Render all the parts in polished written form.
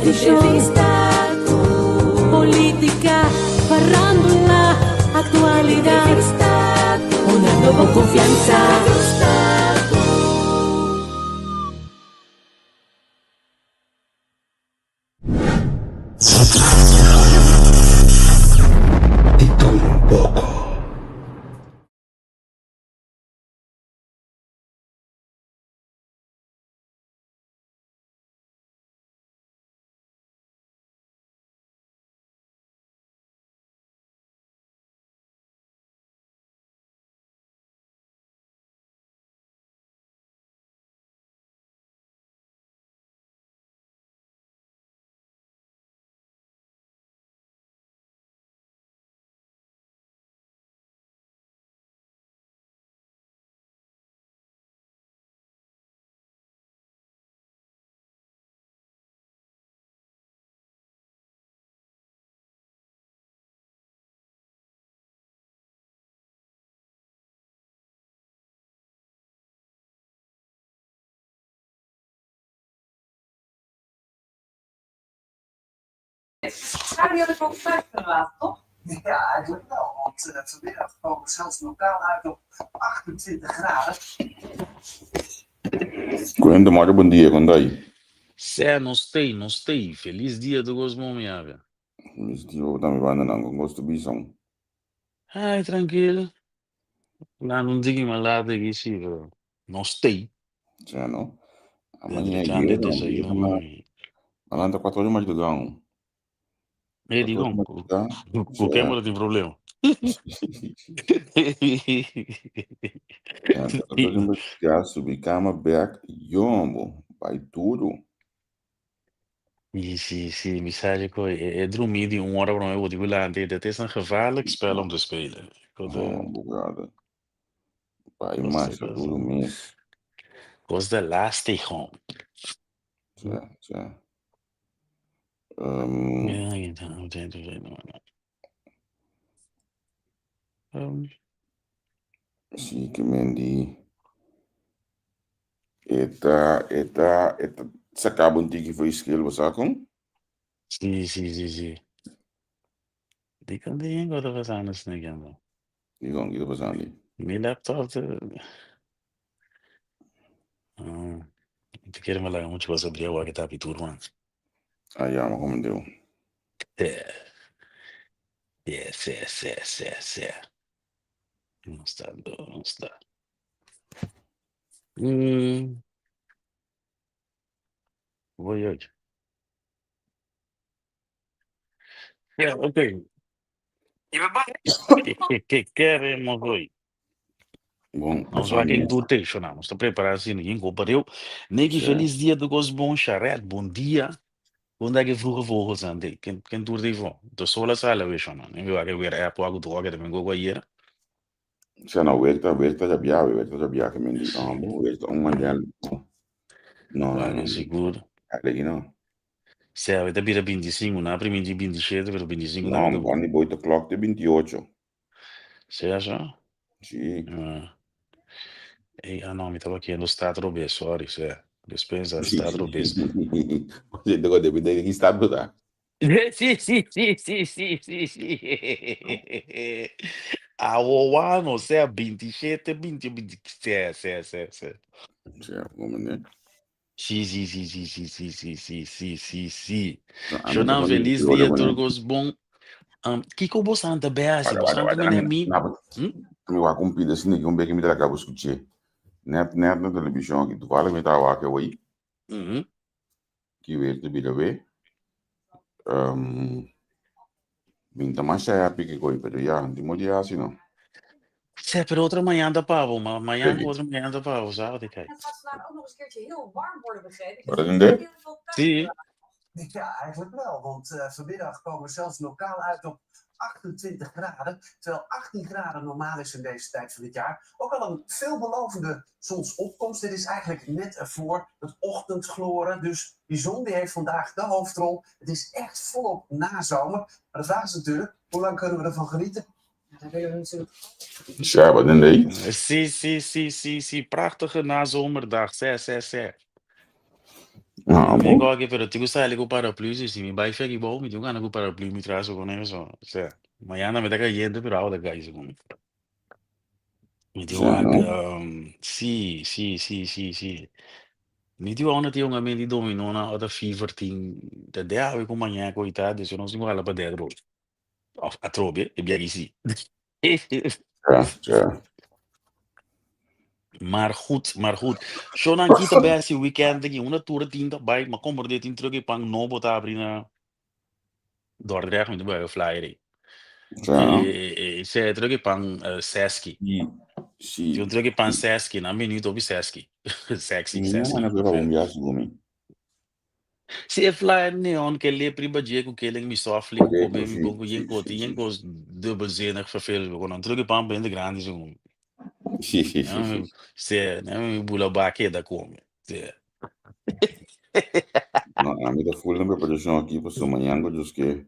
Entrevista, politica, farandula, actualidad. Honrando bo confianza. Di tur un poko. Zouden jullie ook vijf kunnen laten, toch? Ja, eigenlijk wel. Want eh, vanmiddag kwam het zelfs lokaal uit op 28 graden. Kuenta Mario bon dia kon dai. Sè, nos tei, nos tei. Felis dia tur kos bon, mi avia. Felis dia bo tambe banda nan kon kos ta bisa. Ai, trankil. Landa un tiki mas laat aki, si, pero nos tei. Sè no. Amaña Drechando e yega, yega desayuno ma i. a lanta cuatro ora di madrugá. E Cuatro ora di dikon? madrugá. Ku Sè. ken bo ta tin problema? Lanta cuatro ora di madrugá, subi kama bek, yombo, bai duru. Si, si, si, mi sa cu e drumi di un ora prome bo tin cu lanta, dat is een gevaarlijk spel om te spelen. Cu ta Hombo, brother. Bai cos ta masha cos duru mes. cos ta lastig hom. Sa, sa. Um, si ke men di e ta e ta e ta saka bo un tiki for e skel, bo sa kon? Si, si, si, si. Dikon tin ku ta pasando asina aki anto? Dikon ki ta pasando? Mi laptop ta Ah, mi ta kere mi laga muchu kos abri awor ke ta abi tur man. Ah ya, mi a komendeu. Se, se, se, se, se. No sta, no sta. Mm. Voy oye. Ya, ok. Ke ke queremos hoy? Bon, Nos wak en tur te, shona. Nos ta prepara asina. Yin ko pareu. Neki feliz dia do gos bon Sharet. Bon dia. Kon da ke vroege vogels aan de. Ken ken tur de vo. De sol a sale we shona. Nen wak weer app wak do wak de men go ayera. Sea no, weer ta weer ta djabia we, weer ta djabia ke men di, ah, bo, weer ta un manera. No, no, Wak no. sigur. Eigenlijk no. Sea we ta bira 25, na priminti 27, pero 25 No, tambe ta bon di boy ta klok te 28. Sea so? Sí. Ah. Ey, ah no, mi taba kendo staat robes, sorry, sea. Dispensa, staat robes. Você te de de ki staat bo ta? Sí, sí, sí, sí, sí, sí, sí. Awowano, sea 27, 20, 20, sea, sea, sea, sea. Sea, como ne? Sí, sí, sí, sí, sí, sí, sí, sí, sí, sí, sí. No, a mi ta Shonan, pone feliz 28 dia, pone. tur kos bon. Um, kiko bo santa be hasi? Wada, Bo wada, santa wada. mene Mi, mi? na, Hm? mi wak un pida sini un beke mi ta laga bo skuché. Net, net na televishon aki. Toevallig mi ta wak away. Ki weer te bida we. Um, mi ta masha happy ki koi, pero ya, di mo di hasi no. Sê, pero otro mañan ta pa bo, ma mañan Baby. ku otro mañan ta pa bo, sa di kai. Het gaat vandaag ook nog eens een keertje heel warm worden, begreep ik. Wat is dit? Sí. Ja, eigenlijk wel. Want eh, vanmiddag komen we zelfs lokaal uit op 28 graden. Terwijl 18 graden normaal is in deze tijd van het jaar. Ook al een veelbelovende zonsopkomst. Dit is eigenlijk net ervoor het ochtendgloren. Dus die zon die heeft vandaag de hoofdrol. Het is echt volop nazomer. Maar de vraag is natuurlijk, hoe lang kunnen we ervan genieten? Ja, daar willen we natuurlijk. Sha, wat een ding. Sí, sí, sí, sí, sí. Prachtige nazomerdag. Sê, sê, sê. Ah, Mi bo? koke, pero tin ku sali ku paraplu, si si mi bai feki bou, mi tin ku anda ku paraplu mi tras ku ne so. Osea, mañana mi ta kayente pero awa ta kai segun mi. Mi tin Sí, wak, no? sí, sí, sí, sí, sí. Mi tin wak tin un amigo di dominó na ota fever tin ta de awe ku mañana ku ita, dus nos tin ku hala pa dentro. Of atrobe, e biaha sí. Ja, ja. Maar goed, maar goed. Shonan kita best e weekend aki. Una tour tin ta bai, ma compro de tin truck e pan nobo ta abri na Dordrecht, mi ta bai flyer ei. Ja. E, e, e, truck e pan Seski. Sí, sí. Tin un truck e pan Seski, nan bini topi Seski. Sexy, Mi Seski. na prepara un viaje con mi. Si e flyer neon ke lep riba dje ku killing me softly ku Oké, kome mi sí, bon ku yen sí, ko sí, tin yen sí. kos dubbelzinnig vervelend ku nan truck e pan bende grandi segun. Sí, sí, sí, sí. Se, ne mi bula ba keda kome. Se. No, a mi ta full en preparacion aki pasobra mañan ku Dios ke,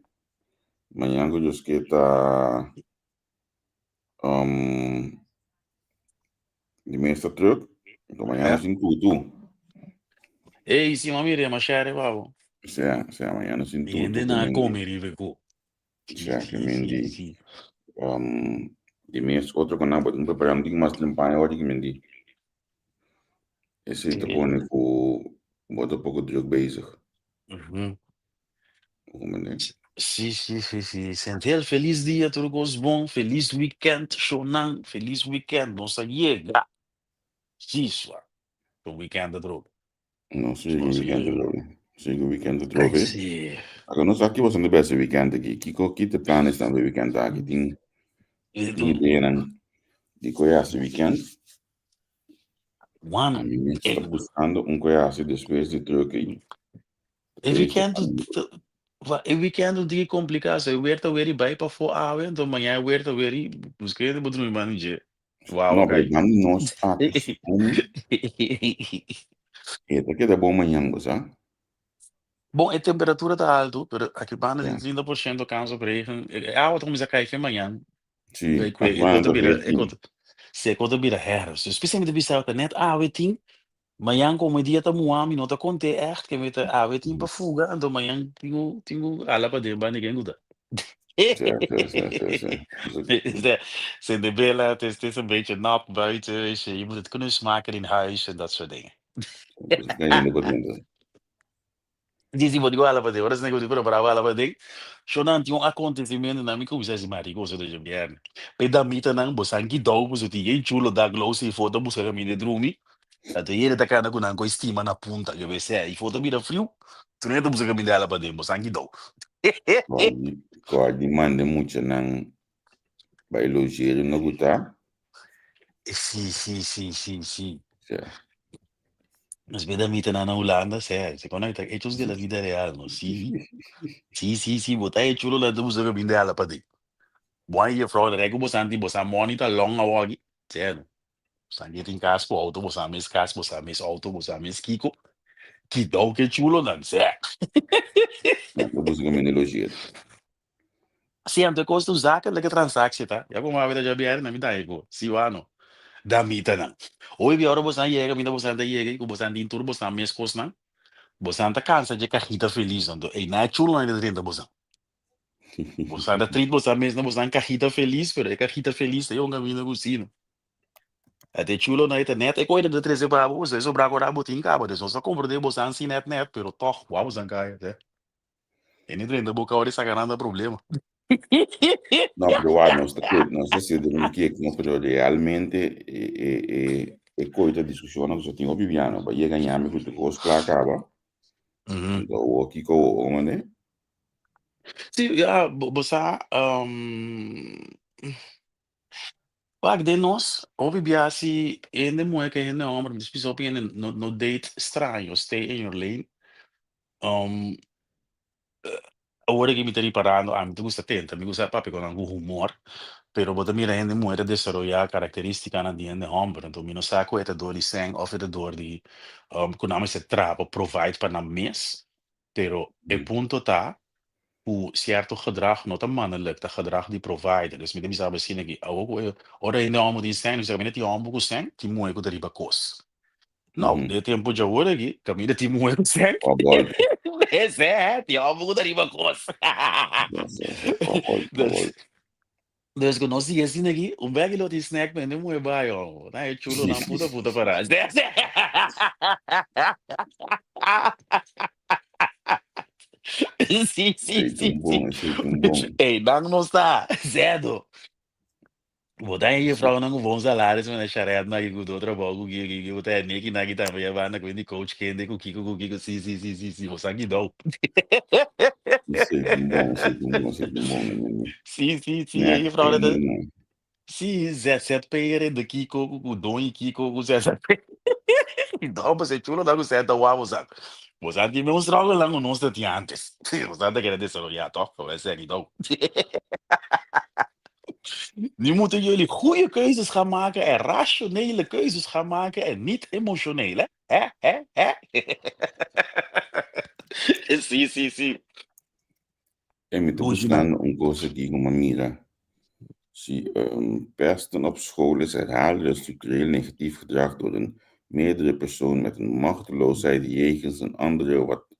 mañan ku Dios ke ta um, di mes ta truck, enton mañan Ja. nos tin tutu. Ey, si mami rema shere babo. Sea, sea, mañan nos tin tutu Hende ku na men kome riba ku. Sí, Sea, ku sí, men sí, di sí. um, di mes otro ku nan bo tin prepara, mi tin mas limpaña ora ki men di. Esei ta Sí. pone ku bo ta poko druk bezig. Mhm. Bo comprende? Sí, sí, sí, sí. Sentel, feliz dia, tur kos bon. Feliz weekend, shownan. Feliz weekend. Nos a yega. Sí, swa. Un weekend atrobe. No, sí, un Nos a weekend yega. atrobe. Sí, un weekend Ay, atrobe. sí. Agora nos aki bastante best weekend aki. Kiko, ki te planes dan bij weekend aki? Tin, E tin tu, ideanan di koe hasi weekend? Juan, A mi mes e, ta buscando un koe hasi despues di truck ei. e weekend e weekend un tiki complica, so e weer ta weer i bai pafó awe, anto mañana e weer ta weer i busca hende bo drumi banda dje. Wawa No, pero kai. banda nos aki segun e ta keda bon mañan, bo sa? Bon, e temperatura ta alto, pero aki banda tin Ja. 30% kans op regen. E awa ta kuminsá kai fe mañan. Sí, Bij kwe, aki e banda kos ta ta bira, e 13. kos, si e kos ta bira herfst. Dus spesialmente bisa ta net awe tin, mañan como e dia ta muha mi no ta konté ègt ke mi ta awe tin pa fuga, anto mañan tin ku tin ku hala paden banda ken ku ta. Sí, sí, sí, sí, sí. Dus Zijn de billen, het is, het is een beetje nat buiten, weet je, je moet het knus maken in huis en dat soort dingen. dus kan je no contento. Di si bo di hala paden, ora esnan ku di prepará hala paden, shonan tin un acontecimiento nan mi kuminsá hasi mari goso de djabièrnè. P'e damitanan bo san ki dou boso tin yen chulo da glow si for ta buska kaminda drumi, anto yere ta kana ku nan ku e stima na punta ke besè i for ta bira friu, tur hende ta buska kaminda hala paden, bo san ki dou. Kòrdi, kòrdi manda muchanan bai logeer no guta. Sí, sí, sí, sí, sí. Sí. Nos bida mita na Hulanda, se, se conecta hechos de la vida real, no? Sí, sí, sí, sí, bo ta e chulo la ta buska kaminda hala paden. Bon juffrouw, de rek bo santi bo sa money ta long awor aki. Sê, no. San ke tin kas ku auto, bo sa mes kas, bo sa mes auto, bo sa mes kiko. Ki dou ke chulo nan, sê. No, ta buska kaminda logeer. Sí, anto e kos ta un zakelijke transactie ta. Ya como awe ta djabièrnè, mi ta ego. Sí o ano. Damitanan. Hoy bia ora bosan yega, mi ta bosan ta yega i ku bosan tin tur bosan mes kosnan. Bosan ta kansa dje kajita felis anto ey na e chulonan ta drenta bosan. Bosan ta treat bosan mes na bosan kajita felis, pero e kajita felis ta yonga mi na kusina. Ate chulo na e net e koe ta trese pa bo, so e sobra kora bo tin kaba. Dus nos ta komprende bosan si net net, pero toch, wou bosan kaya, te. E ni drenta boka ora e saka nan ta problema. No, pero wak, nos ta ke, nos ta sede un kek, no, pero realmente e, e, e, e koi ta diskushonnan ku sa tin hopi biano, pa yega ñami ku tur kos kla kaba, anto awor kiko awor, mane? Sí, ja, bo, bo sa, wak, den nos, hopi bia si hende muhé ke hende hòmber, mi ta bisa hopi hende no, no date straño, stay in your lane. Awor aki mi ta riparando, ami ta gusta tenta, mi gusta papia ku nan ku humor, pero bo ta mira hende muhé ta desaroyá karakterístikanan di hende hòmber, anto mi no sa ku e ta dor di sèn òf e ta dor di ku nan mester traha pa provide pa nan mes, pero e punto ta ku sierto gedrag no ta mannelijk, ta gedrag di provider. Dus mi ta bisa bo asina aki, awor ku e ora hende hòmber tin sèn, mi ta bisa kaminda tin hòmber ku sèn, tin muhé ku ta riba kos. Nou, den e tempo djawor aki, kaminda tin muher ku sèn. Kua bòlta? Esè, tin hòmber ku ta riba kos. Kua bòlta, kua bòlta. Dus ku nos sigui asina aki, un bèki lo tin snack pa hende muher bai hòmber. Nan e chulonan puta puta pará. Sí, sí, Esei ta sí, un sí. bon, esei ta un bon. Ey, nan no sa, zèdo. Bo ta e Sí. juffrouwnan ku bon salaris mene Sharet na ku do trabou ku ki ki bo ta e neki naki tambe ya banda ku di coach kende ku kiko ku kiko si si si si si bo sa ki dou. Esei ta un bon, esei ta un bon, esei ta un bon nene. Si si si e Nek juffrouwnan ta hende nan. si ZZP'er de kiko ku ku don i kiko ku ZZP. No, pues e chulo ta ku senta wou bo sa. Bo sa tin un struggle nan ku nos ta tin antes. Bo sa ta kere desaroyá toch? Bo sa ki dou. Nu moeten jullie goede keuzes gaan maken en rationele keuzes gaan maken en niet emotioneel, hè? Hè? Hè? Hè? Sí, sí, sí. E mi ta Oye, man. buscando un cosa aki ku mi a mira. Si um, pesten op school is herhaaldelijk structureel negatief gedrag door een meerdere persoon met een machteloosheid jegens een andere wat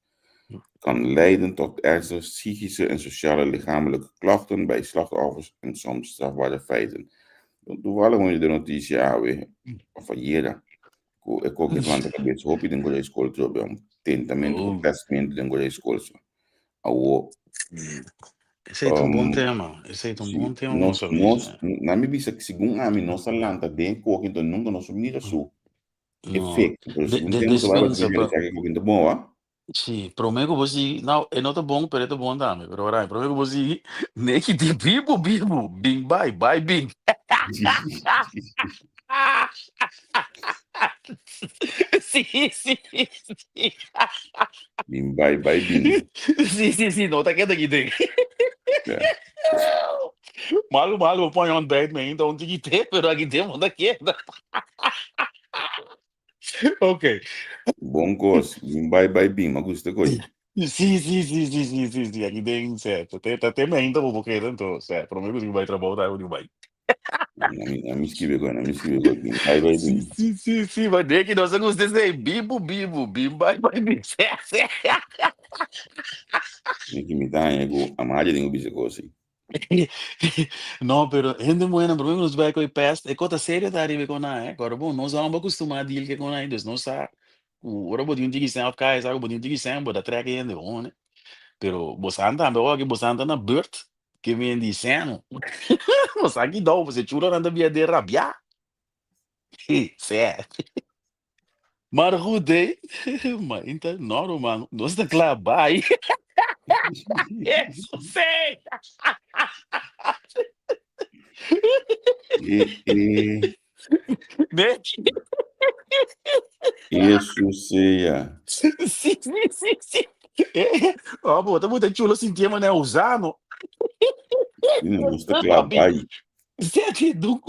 kan leiden tot ernstige psychische en sociale lichamelijke klachten bij slachtoffers en soms strafbare feiten. Toevallig hoor je de noticia awe, of ayera, ku e koke planta kabes hopi den Goreis School trobe om tentamentu ku Oh. pestmentu den Goreis School. So, awo, Esei ta un bon um, tema. Esei ta un si bon tema nos, nos a nos, bisa. na mi bisa, segun ami, nos a lanta den koke, enton nunca nos a mira su No. efecto. Pero De, segun de, tempo ta bai, despensa bo ta pa. realisá ke koke ta bon, wa? Sí, promé ku bo sigui, nou, e no ta bon, pero e ta bon tambe. Pero ora, promé ku bo sigui, neki di bibu, bibu, bin bai, bai bin. Sí, sí, sí. Bin bai, bai bin. Sí, sí, sí, no ta keda aki den. Ja. Malu, malu, bo pon ontbijt mee, então un tiki te, pero aki den bo ta keda. Ok. Bon kos, bin bai bai bin, m'a gusta koi. Sí, sí, sí, sí, sí, sí, sí, aki den, sè, ta te, ta te meinta bo por keda, enton, sè, promé ku si bai trabou ta di bai. Na mi, na mi skibi koi, na mi skibi koi, bin bai bai Sí, bin. sí, sí, sí, ma den ki nos a gusta esei, bibu, bibu, bin bai bai bin, sè, sè. Mi ki mi ta haña ku Amalia den ku bisa kos ei. No, pero hende muhénan promé ku nos bai ku e pèst, e kos ta serio ta ariba e konan, eh. Kòrda bon, nos hòmber kustumá deal ku e konan ei, dus nos sa ku ora bo tin un tiki sèn òf kai sa ku bo tin un tiki sèn, bo ta trèk e hende hone. Pero bo san tambe ora ku bo san ta na bùrt, ke men di sèn, bo sa ki dou, pasobra e chulonan ta bia den rabiá. Sè. Maar goed, hè. Maar inta, no, ruman, nos ta kla, bai. Eso sí. E, e, Nee. eso sea. Sí, sí, sí, sí. Eh, oh, bo ta muta chulo sinti mané usano. Si no, nos ta kla, Papi, bai. Zet do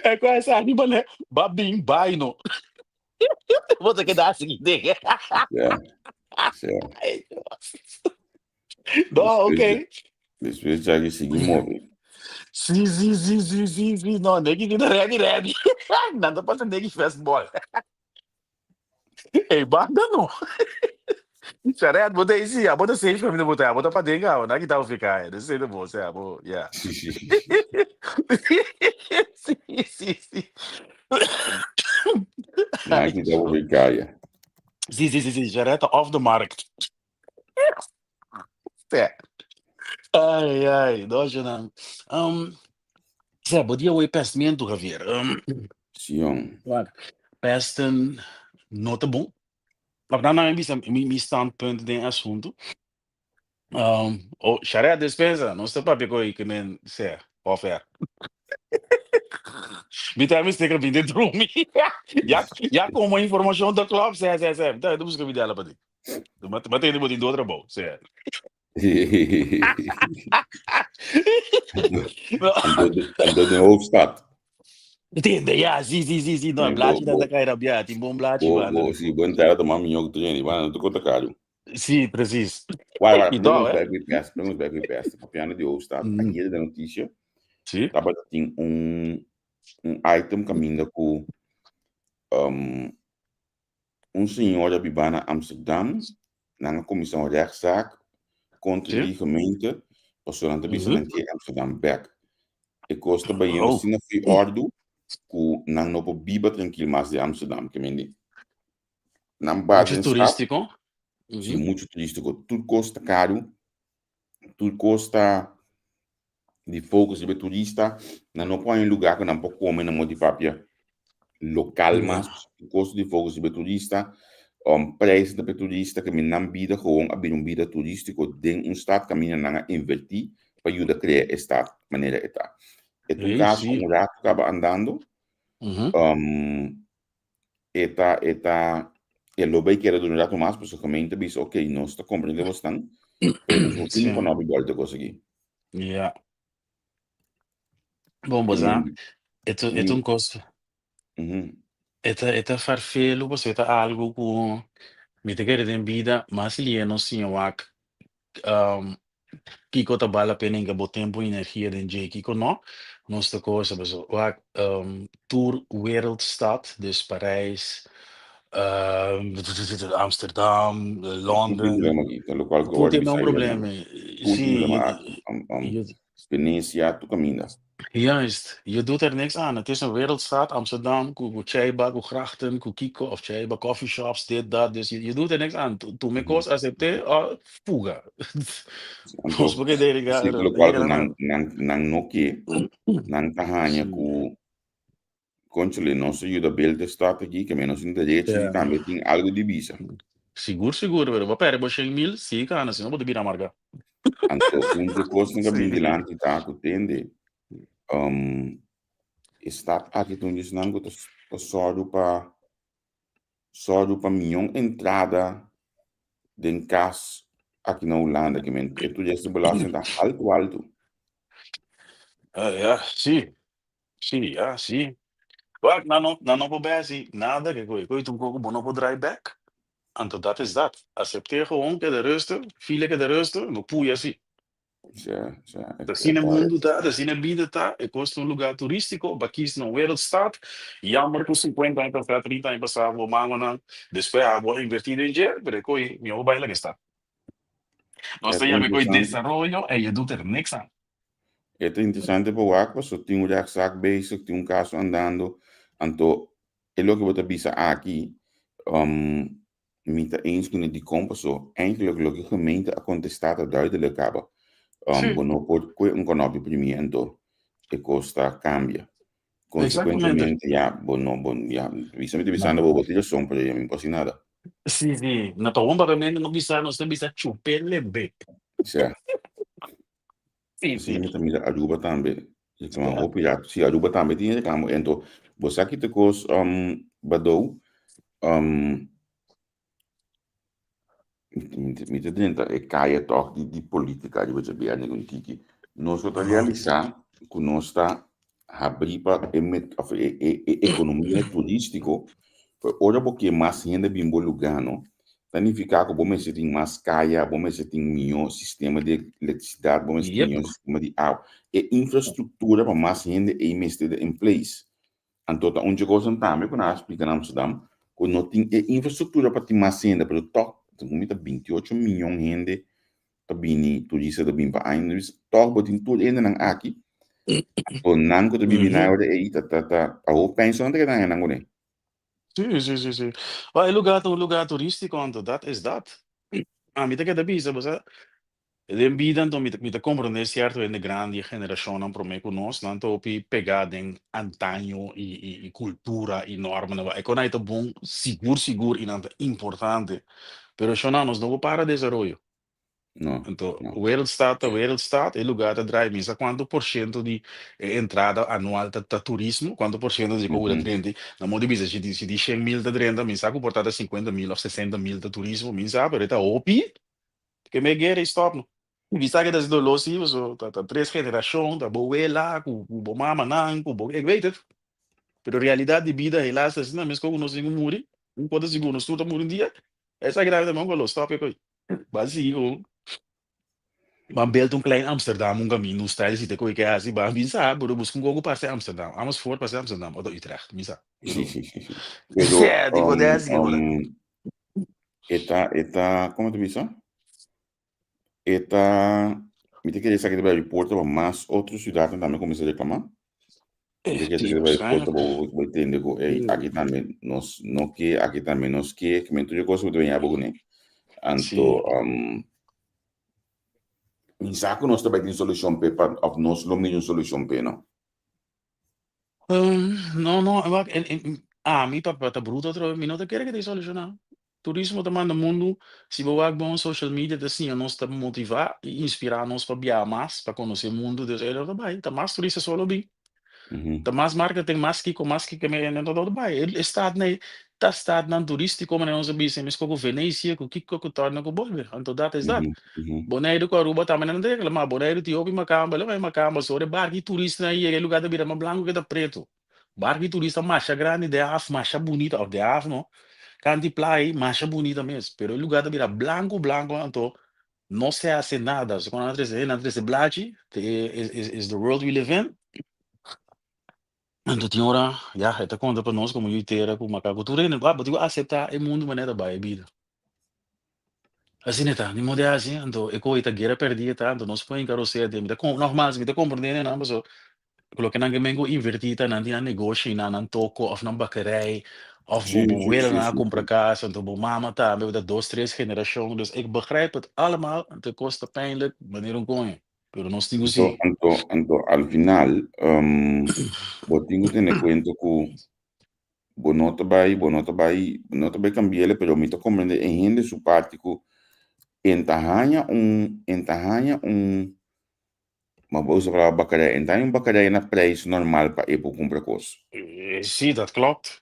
É com essa anima, né? Babim, bai, no. Vou ter que dar assim. Ja, ja. No, Despues, ok. despues ya que sigui move. Sí, sí, sí, sí, sí, sí. No, neki kita ready, ready. Nada pasa neki fastball. Ey, banda no. Sharet, bo ta isi, abo ta safe caminda bo ta, abo ta paden abo, na kita ofika, eh. Esei ta bo, sea, abo, yeah. Sí, sí, sí. Na kita ofika, ya. Sí, sí, sí, sí, Sharet ta off the markt. Sea. Ai, ai, dosje nan. Um, sea, bo dia hoy pestmento, Javier. Um, Sion. Wak, pesten no ta bon. Of dan nan bisa mi, mi standpunt den asunto. Um, oh, Sharet despensa, nos ta papia koi ke men sea, off air. Mi ta mistake bin den drumi. Ya, ya como informacion ta klop, sea, sea, sea. Mi ta busca mi dela pa di. Ma, ma tende bo tin do trabou, sea. Anto den hoofdstad. Tende, ja, sí, sí, sí, sí. No, Eh, bo, blachi bo, ta kai rabia, tin bon blachi bo, banda. bo, si bo entrada toma miño ku tren, bueno, no te kota karu. Sí, precies. Wara, wara, I promé toch, nos hè? bai ku e pest, promé nos bai ku e pest. Papiando di hoofdstad, ayer den noticia. Sí. Tabata tin un un item kaminda ku um, un señora biba na Amsterdam, nan a kuminsá un rechtszaak kontra Sí. di gemeente, pasobra nan ta bisa Mhm. nan ke Amsterdam bèk. E kos ta bayendo Oh. asina fi òrdu ku nan no por biba trankil mas di Amsterdam, ke mende nan ba Mucho den stad, turístico. sí, Mhm. mucho turístico, tur kos ta karu, tur kos ta di focus riba e turista, nan no por haña un lugar ku nan por kome, nan moti papia lokal mas, tur kos di focus riba e turista, um, prijs ta pa e turista, ke men nan bida gewoon a bira un bida turístiko den un stad kaminda nan a invertí pa yuda krea e stad manera e ta. E ta un Ei, kaso sí. un rato kaba andando, Mhm. um, e ta e ta e lo bay keda dura un rato mas pasobra gemeente bisa ok nos ta comprende bosnan pero nos no tin Sí. pa no abi bolta cos aki. Ja. Bon, bo sa, e ta e ta un cos, e ta e ta farfelu pasobra e ta algo cu mi ta kere den bida mas lie nos siña wak Kiko ta bal la pena hinka bo tempo y energia den dje y kiko no? Nos ta cosa paso wak tur wereldstad, dus Parijs, Amsterdam, Tur tin London, problema aki, ta locual ku tur a tin bisa nan ayer problema. nan. Tur tin Sí, problema aki, Venecia, tur caminda. Juist, je doet er niks aan. Het is een wereldstad, Amsterdam, ku ku Chaiba, ku grachten, ku kiko of Chaiba, coffeeshops, dit, dat. Dus je, je doet er niks aan. Tuma e kos, acepté o fuga. Anto, Nos por keda si yega, lokual yega ku na nan, nada. nan, nan no ke, nan ta haña Sí. ku, kónchale, nos a yuda build e stad aki, ke nos tin derecho di Ja. tambe tin algu di bisa. Sigur, sigur, pero bo perde bo 100.000, sí, kana, si no bo ta bira amargá. Anto, un di e kosnan ku a bin Sí. dilanti ta ku tende, um, e stad aki ta un di esnan ku ta, ta sòru pa, sòru pa mion entrada den kas aki na Hulanda, ke men e toeristenbelasting ta altu altu. Ah, ja, sí. Sí, ja, sí. Wak, nan no, nan no por bay haci nada ke koe. Koe ta un koko bo no por draai bek. Anto dat is dat. Acept'é gewoon, keda rustig, file keda rustig, no puya así. Ja, ja, Ta asina e mundu ta, ta asina e bida ta, e kos ta un lugar turístiko, ba kis na un wereldstad. Jammer ku 50 aña pasá, 30 aña pasá bo mangonan despues abo a invertí den dje, pero e koe mihó bai laga e sta. Nos E ta ta yama e koe interesante. desaroyo en je doet er niks aan. E ta interesante pa wak paso tin un rechtszaak bezig, tin un caso andando, anto e loke bo ta bisa aki, um, mi ta eens kuné dikon paso eigenlijk loke gemeente a kontestá ta duidelijk kaba. Um, Sí. bo no por kue un kònòpi primí anto e kos ta kambia. Exactamente. Konsekuentemente ya bo no bo ya bisa mi ta bisando bo bo tin rason pero ya mi no por hasi nada. Sí, sí. Na ta un papiamento no bisa nos ta bisa chup'é lebe. Sea. Sí, Sí, sí. mi ta mira Aruba tambe. Reclama hopi rato. Sí, Aruba tambe tin reclamo. Ento, bo sa ki ta kos, um, Badou, um, mi ta, mi ta drenta e kaya tòg di, di politika riba djabièrnè ningun tiki. Nos no ta realisá ku nos ta habrí pa e met, òf e, e, e ekonomia turístiko. Pero ora bo ke mas hende bin bo lugá, no, ta nifiká ku bo mester tin mas kaya, bo mester tin mihó sistema di elektrisidat, bo mester tin mihó sistema di awa. E infrastruktura pa mas hende ei mester ta in place. Anto ta un dje kosnan tambe ku nan a splika na Amsterdam ku no tin e infrastruktura pa tin mas hende, pero tòg segun mi ta 28 miyon hende ta bini, turista ta bini pa aña, tòg bo tin tur hendenan aki, anto nan ku ta bibi na e ora ei ta ta ta hoofdpijn so nan ta keda haña nan kuné. Sí, sí, sí, sí. Well, e lugar ta un lugar turístico, anto dat is dat. Ami ta keda bisa, bo sa, den bida anto mi ta, mi ta comprende cierto hende grandi, e generacionnan prome cu nos, nan ta hopi pega den antaño y, y, y cultura y normanan. E con ai ta bon, sigur, sigur, y nan ta importante. Pero shona, nos no por para desaroyo. No, Anto, no. wereldstad ta wereldstad, e lugar ta draai misa cuanto por ciento di e entrada anual ta, ta turismo, cuanto por ciento di cu ta drenta. Na modo di bisa, si di, si di 100.000 ta drenta, mi sa cu por ta ta 50.000 of 60.000 ta turismo, mi sa, pero e ta hopi. Ke me gera y stop no. Mi sa ke ta doló si, paso ta, ta tres generacion, ta bo wela, cu, cu bo mamanan, cu bo, ik weet het. Pero realidad di bida helaas ta asina, mescos cu nos tin cu muri, un cosa sigur, nos tur ta muri un dia. Esaki ta e man cu lo stop e coi. Ba sigui con. Ban build un klein Amsterdam, un kaminda, un style si te koe ke hasi, ban bin sa, pero buska un koko parse Amsterdam, Amersfoort parse Amsterdam, ota Utrecht, mi sa. Sí, sí, sí, sí. Pero, Sea, tipo de hasi ke e ta, e ta, como te bisa? E ta, mi ta kere esaki ta bai reporta pa mas otro ciudadnan tambe cuminsa reclama. Mi ta kere esaki ta bai reporta pa bo bai tende cu, ey, aki tambe nos no ke, aki tambe nos ke, ke men tur e cos cu bo ta bini abo cune. Anto, mi sa cu nos ta bai tin solucion p'e pa, of nos lo mira un solucion p'e, no? No, no, wak, en, en, ami pa pa ta bruto atrobe, mi no ta kere ke ta soluciona. Turismo ta manda mundu, si bo wak bon social media ta siña nos, ta motiva i inspira nos pa biaha mas, pa conoce mundu, dus e lo ta bai, ta mas turista so lo bin. Ta mas marketing, mas kiko, mas kiko, me e lo ta bai. E stadnan ei ta stadnan turistico manera nos a bisa, mesco cu Venecia, cu kiko, cu torna, cu bolbe. Anto dat is dat. Boneiru ku Aruba tambe nan ta reklamá. Boneiru tin hopi makamba, lo bai makamba so ora e barki turistanan a yega e lugá ta bira mas blanku ke ta pretu. Barki turista masha grandi den haf, masha bunita, òf den haf no, kanti playa ei masha bunita mes, pero e lugá ta bira blanku blanku anto no se hase nada. So ku nan a trese nan a trese blachi, is the world we live in. Anto tin ora, ya, e ta konta pa nos komo yu tera ku makaku tur hende, bo tin ku aseptá e mundu manera ta bai e bida. Asina e ta, ni modo e hasi, anto e koe ta guera perdí e ta, anto nos por hinka rosea den. Mi ta kom, nogmaals, mi ta komprendé nan paso ku loke nan ke men ku invertí ta nan tin nan negoshi, nan nan toko òf nan bakerij òf bo bo welanan a kumpra kas, anto bo mama tambe, bo ta dos tres generashon, dus ik begrijp het allemaal, anto e kos ta pijnlijk manera un koño, pero nos tin ku Anto, sigui. anto, anto al final, bo tin ku tene kuenta ku Bo no ta bai, bo no ta bai, bo no ta bai cambi'ele, pero mi ta comprende e hende su parti cu en ta haña un, en ta haña un, ma bo usa palabra bakarij, en ta haña un bakarij na prijs normal pa e por cumpra cos. Sí, dat klopt.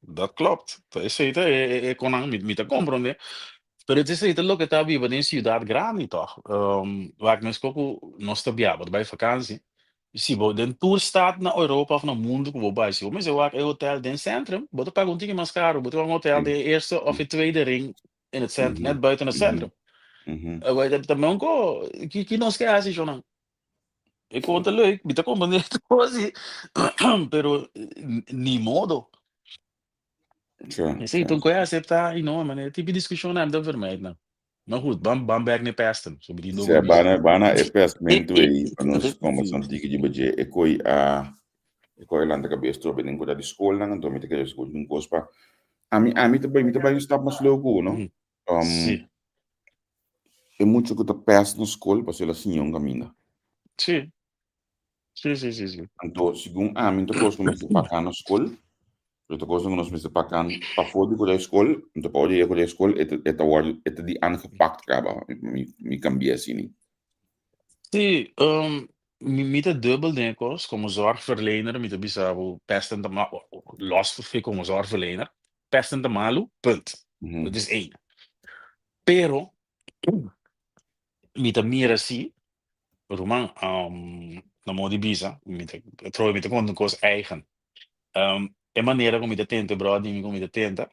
Dat klopt. Ta esei ta e, e, e konan, mi, mi ta comprende. Pero esei ta loke ta biba den ciudad grandi toch. Wak meskos ku nos ta biaha, bo ta bai vakantie, Si bo den tur stad na Europa of na mundu ku bo bai, si bo mester wak e hotel den centrum, bo ta paga un tiki mas karu. Bo ta wak un hotel den e eerste of e tweede ring in het centrum, net buiten het centrum. Awor ta ta ko, ki ki nos ke hasi shownan? E kon ta leuk, mi ta komprende tur kos, pero ni modo. Esei ta un koe aseptá i no, man, e tipo di diskushonnan mi ta vermijd nan. Maar goed, ban ban bek n'e pesten, so mi tin Sea, logo bisa. bana, bana e pestmentu ei pa nos kombersa un tiki riba dje. E koi a e koi a lanta kabes trobe den kota di skolnan, anto mi ta kere skucha un kos pa ami ami ta bai mi ta bai un stap mas leu ku uno. Sí. E mucha ku ta pest na skol pasobra el a siña un kaminda. Sí. Sí, sí, sí, sí. Anto, segun ami, ta kos ku mester paka na skol, pero ta kos ku nos mester paka pafó di kore skol, anto pa ora yega kore skol, e ta, e ta wòrdu, e ta di aangepakt kaba, mi, mi kambia asina. Sí, mi, mi ta dubbel den e kos, komo zorgverlener mi ta bisa bo pesten ta ma, los for komo zorgverlener, pesten ta malu, punt. Dat is één. Pero, mi ta mira si, Ruman, na modo di bisa, mi ta atrobe mi ta konta un kos eigen. E manera ku mi ta tenta e bròder mi ku mi ta tenta,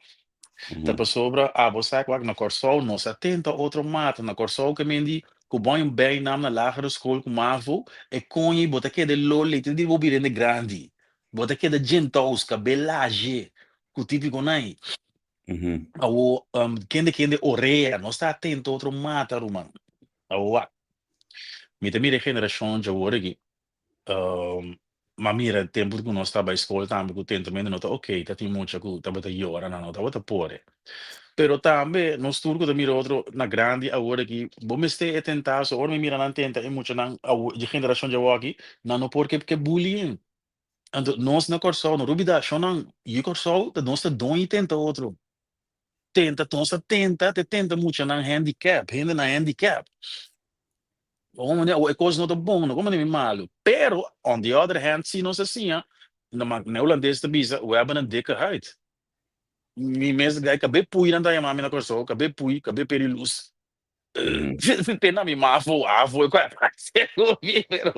ta pasobra abo sa ku na Kòrsou nos a tenta otro mata. Na Kòrsou ke men di ku bo un bijnaam na lagere skol ku mavo, e koña i bo ta keda e loli te di bo bira hende grandi. Bo ta keda djentous, kabel laje, ku típiko nai. Awo, kende kende orea, nos ta atento otro mata, ruman. Awo wak. Mi ta mira e generashon djawor aki, m'a mira e tempu ku nos ta bai skol tambe ku tentamentu no ta ok, ta tin mucha ku tabata yora, nan no tabata pore. Pero tambe nos tur ku ta mira otro na grandi awor aki, bo mester e tentaso, ora mi mira nan tenta e muchanan awo di generashon djawor aki, nan no por ke ke bullying. Anto nos na Kòrsou no rubida shonnan yu Kòrsou ta nos ta doño tenta otro. Tenta nos ta tenta te tenta muchanan handicap, hendenan handicap. Bo manera e kos no ta bon, no komo mi malu. Pero on the other hand si nos a siña, na hulandes ta bisa we hebben een dikke huid. Mi mes gai kabe pui nan ta yama mi na Kòrsou, kabe pui, kabe perilus. Te na mi mavo, avo, e kwa pase ku mi, pero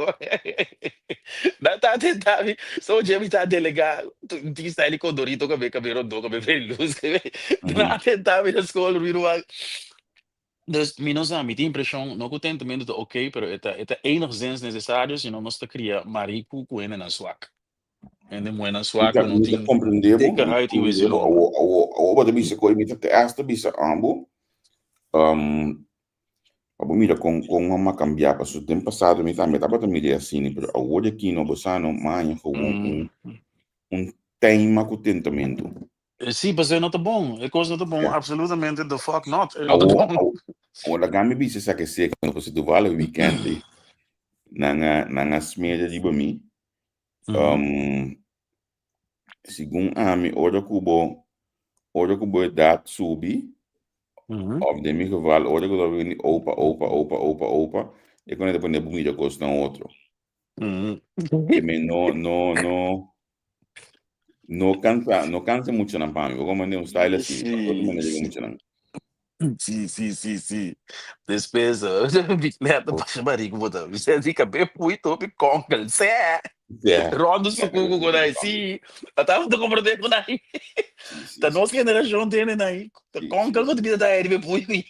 nan ta tenta mi, so dje mi ta delega, tin style condorito kabe, kabe rondó, kabe perilus, kabe, nan a tenta mi na skol, mi ruman. Dus mi no sa, mi tin impreshon, no ku tentamentu ta oké, pero e ta e ta enigszins nesesario, sino nos ta kria mariku ku hendenan swak. Hende muhénan Mi swak ta ku no mi ta tin komprendé bo, dikke mi ta huid i komprendé wezi bo. lomba. Awo awo awo bo ta bisa ku mi ta te hasta bisa ambo, pa bo mira kon kon mama kambiá, pasobra den pasado mi tambe tabata mir'é asina, pero awor di aki no bo sa no maña gewoon un un tema ku tentamentu. Sí, pasobra e no ta bon. E kos no ta bon, Ja. absolutamente the fuck not. E no ta Awo bon. awo awo laga mi bisa esaki seka, pasobra toevallig weekend ei nan a nan a smeer riba mi. Segun ami ora ku bo ora ku bo edat subi of den mi geval ora ku ta bini opa opa opa opa opa e kone ta pone bo mira kosnan otro. Ke mi no no no no kansa no kansa muchanan pa mi. Bo komprende un style asina otro manera ku muchanan. Sí, sí, sí, sí. Despues, bicicleta pasa barico bota. Vicente kabe pui topi konkel. Sè. Yeah. Rondo su kuku ku nai. Sí. Ata ta komprende ku nai. Sí, sí, Ta sí. nos generashon tene nai. Ta Sí, konkel sí, bo sí. bida ta aire pui.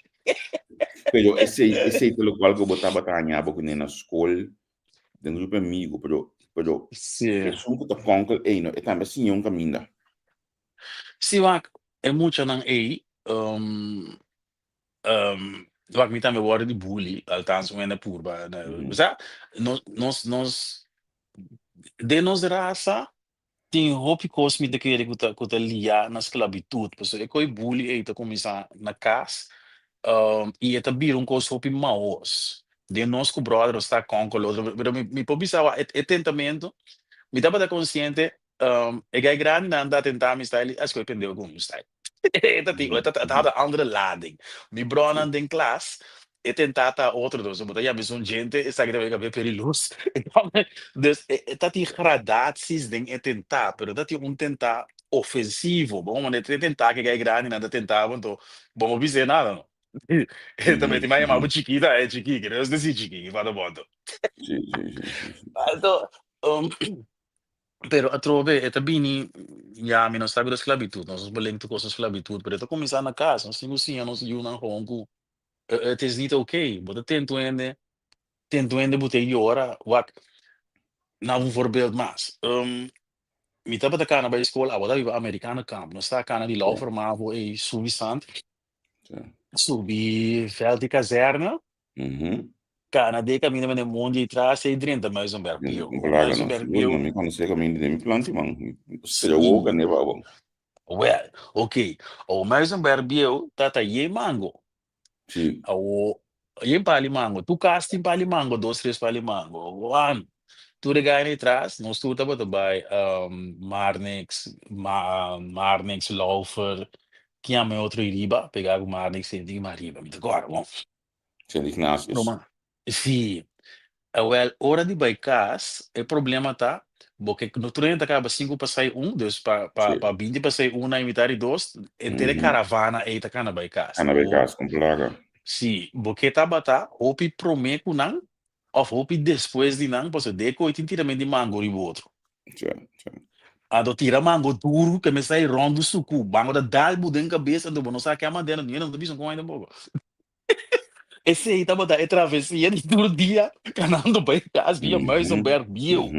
Pero esei, esei ta lokual ku bo tabata haña bo kuné na skol, den grupo amigo, pero, pero Sí. esun ku ta konkel ei no, e tambe a siña un kaminda. Sí, wak, e muchanan ei, um, um, wak, mi tambe wòrdu di bully, althans un hende purba, na, sa, nos, nos, nos, den nos rasa tin hopi kos mi ta kere ku ta, ku ta liá na sklabitut, pasobra e koi bully ei ta kuminsá na kas, um, i e ta bira un kos hopi maos. Den nos ku bròder nos ta kònkol otro, pero mi, mi por bisa wak, e, e tentamentu, mi tabata konsiente E gai grandinan ta tenta mi style, a skohe pendeho ku mi style. E ta tin, e ta ta hada andere lading. Mi bronan den klas, e tenta ta otro dos, bo ta yama esun djente, esaki ta bay kabia peri lus. Dus e ta tin gradaties den e tenta, pero ta tin un tenta ofensivo. Bo manera e tenta ku e gai grandinan ta tenta bo, anto bo no bis'é nada no. E ta mete mai yama bo chikita, e chiki, ke nos ta si chiki, ki fada bo anto. Sí, sí, sí, sí, sí. Anto, Pero atrobe e ta bini, ya mi no sa ku ta sklabitut, nos nos belen tur kos ta sklabitut, pero e ta kuminsá na kas, nos tin ku siña nos yunan gewoon ku het is niet oké. Bo ta ten tu hende, ten tu hende bo ta yora, wak, na un voorbeeld mas, mi tabata kana bai skol, abo ta biba Americano Kamp, nos ta kana di Laufer Mavo ei subi Sant, subi vèlt di kazèrne, Kana den kaminda mene mondi ei tras ei drenta Muizenberg bieu. Mi plaga no, Muizenberg sigur bieu. no, mi konosé kaminda den mi planti man. Mi sera wowo Sí. kane pa bo. Well, ok. Awo Muizenberg bieu ta ta ye mango. Sí. Awo ye pali mango. Tur kas tin pali mango, dos tres pali mango. Wan. Tur e gana ei tras, nos tur tabata bai Marnix, Marnix, Laufer, kin yama e otro ei riba, pega ku Marnix, tin mas riba, mi ta kòrda bon. Sint Ignatius. No ma. Sí. Awel, ora di bai kas, e problema ta, bo ke no tur hende ta kaba sinku pasai un, dus pa pa Sí. pa binti pasai un na mitad di dos, henter e karavana ei ta kana bai kas. Kana bai Bo kas, kon plaga. Sí, bo ke tabata hopi promé ku nan òf hopi despues di nan, pasobra de koe tin tirament di mango riba otro. Sí, sí. Anto tira mango duru ke mester ai rònt di suku, mango ta dal bo den kabes, anto bo no sa ke a mand'é, anto niun hende no ta bisa kon ai tampoco. Esei tabata e travesia di tur dia kanando bai kas via Muizenberg bieu.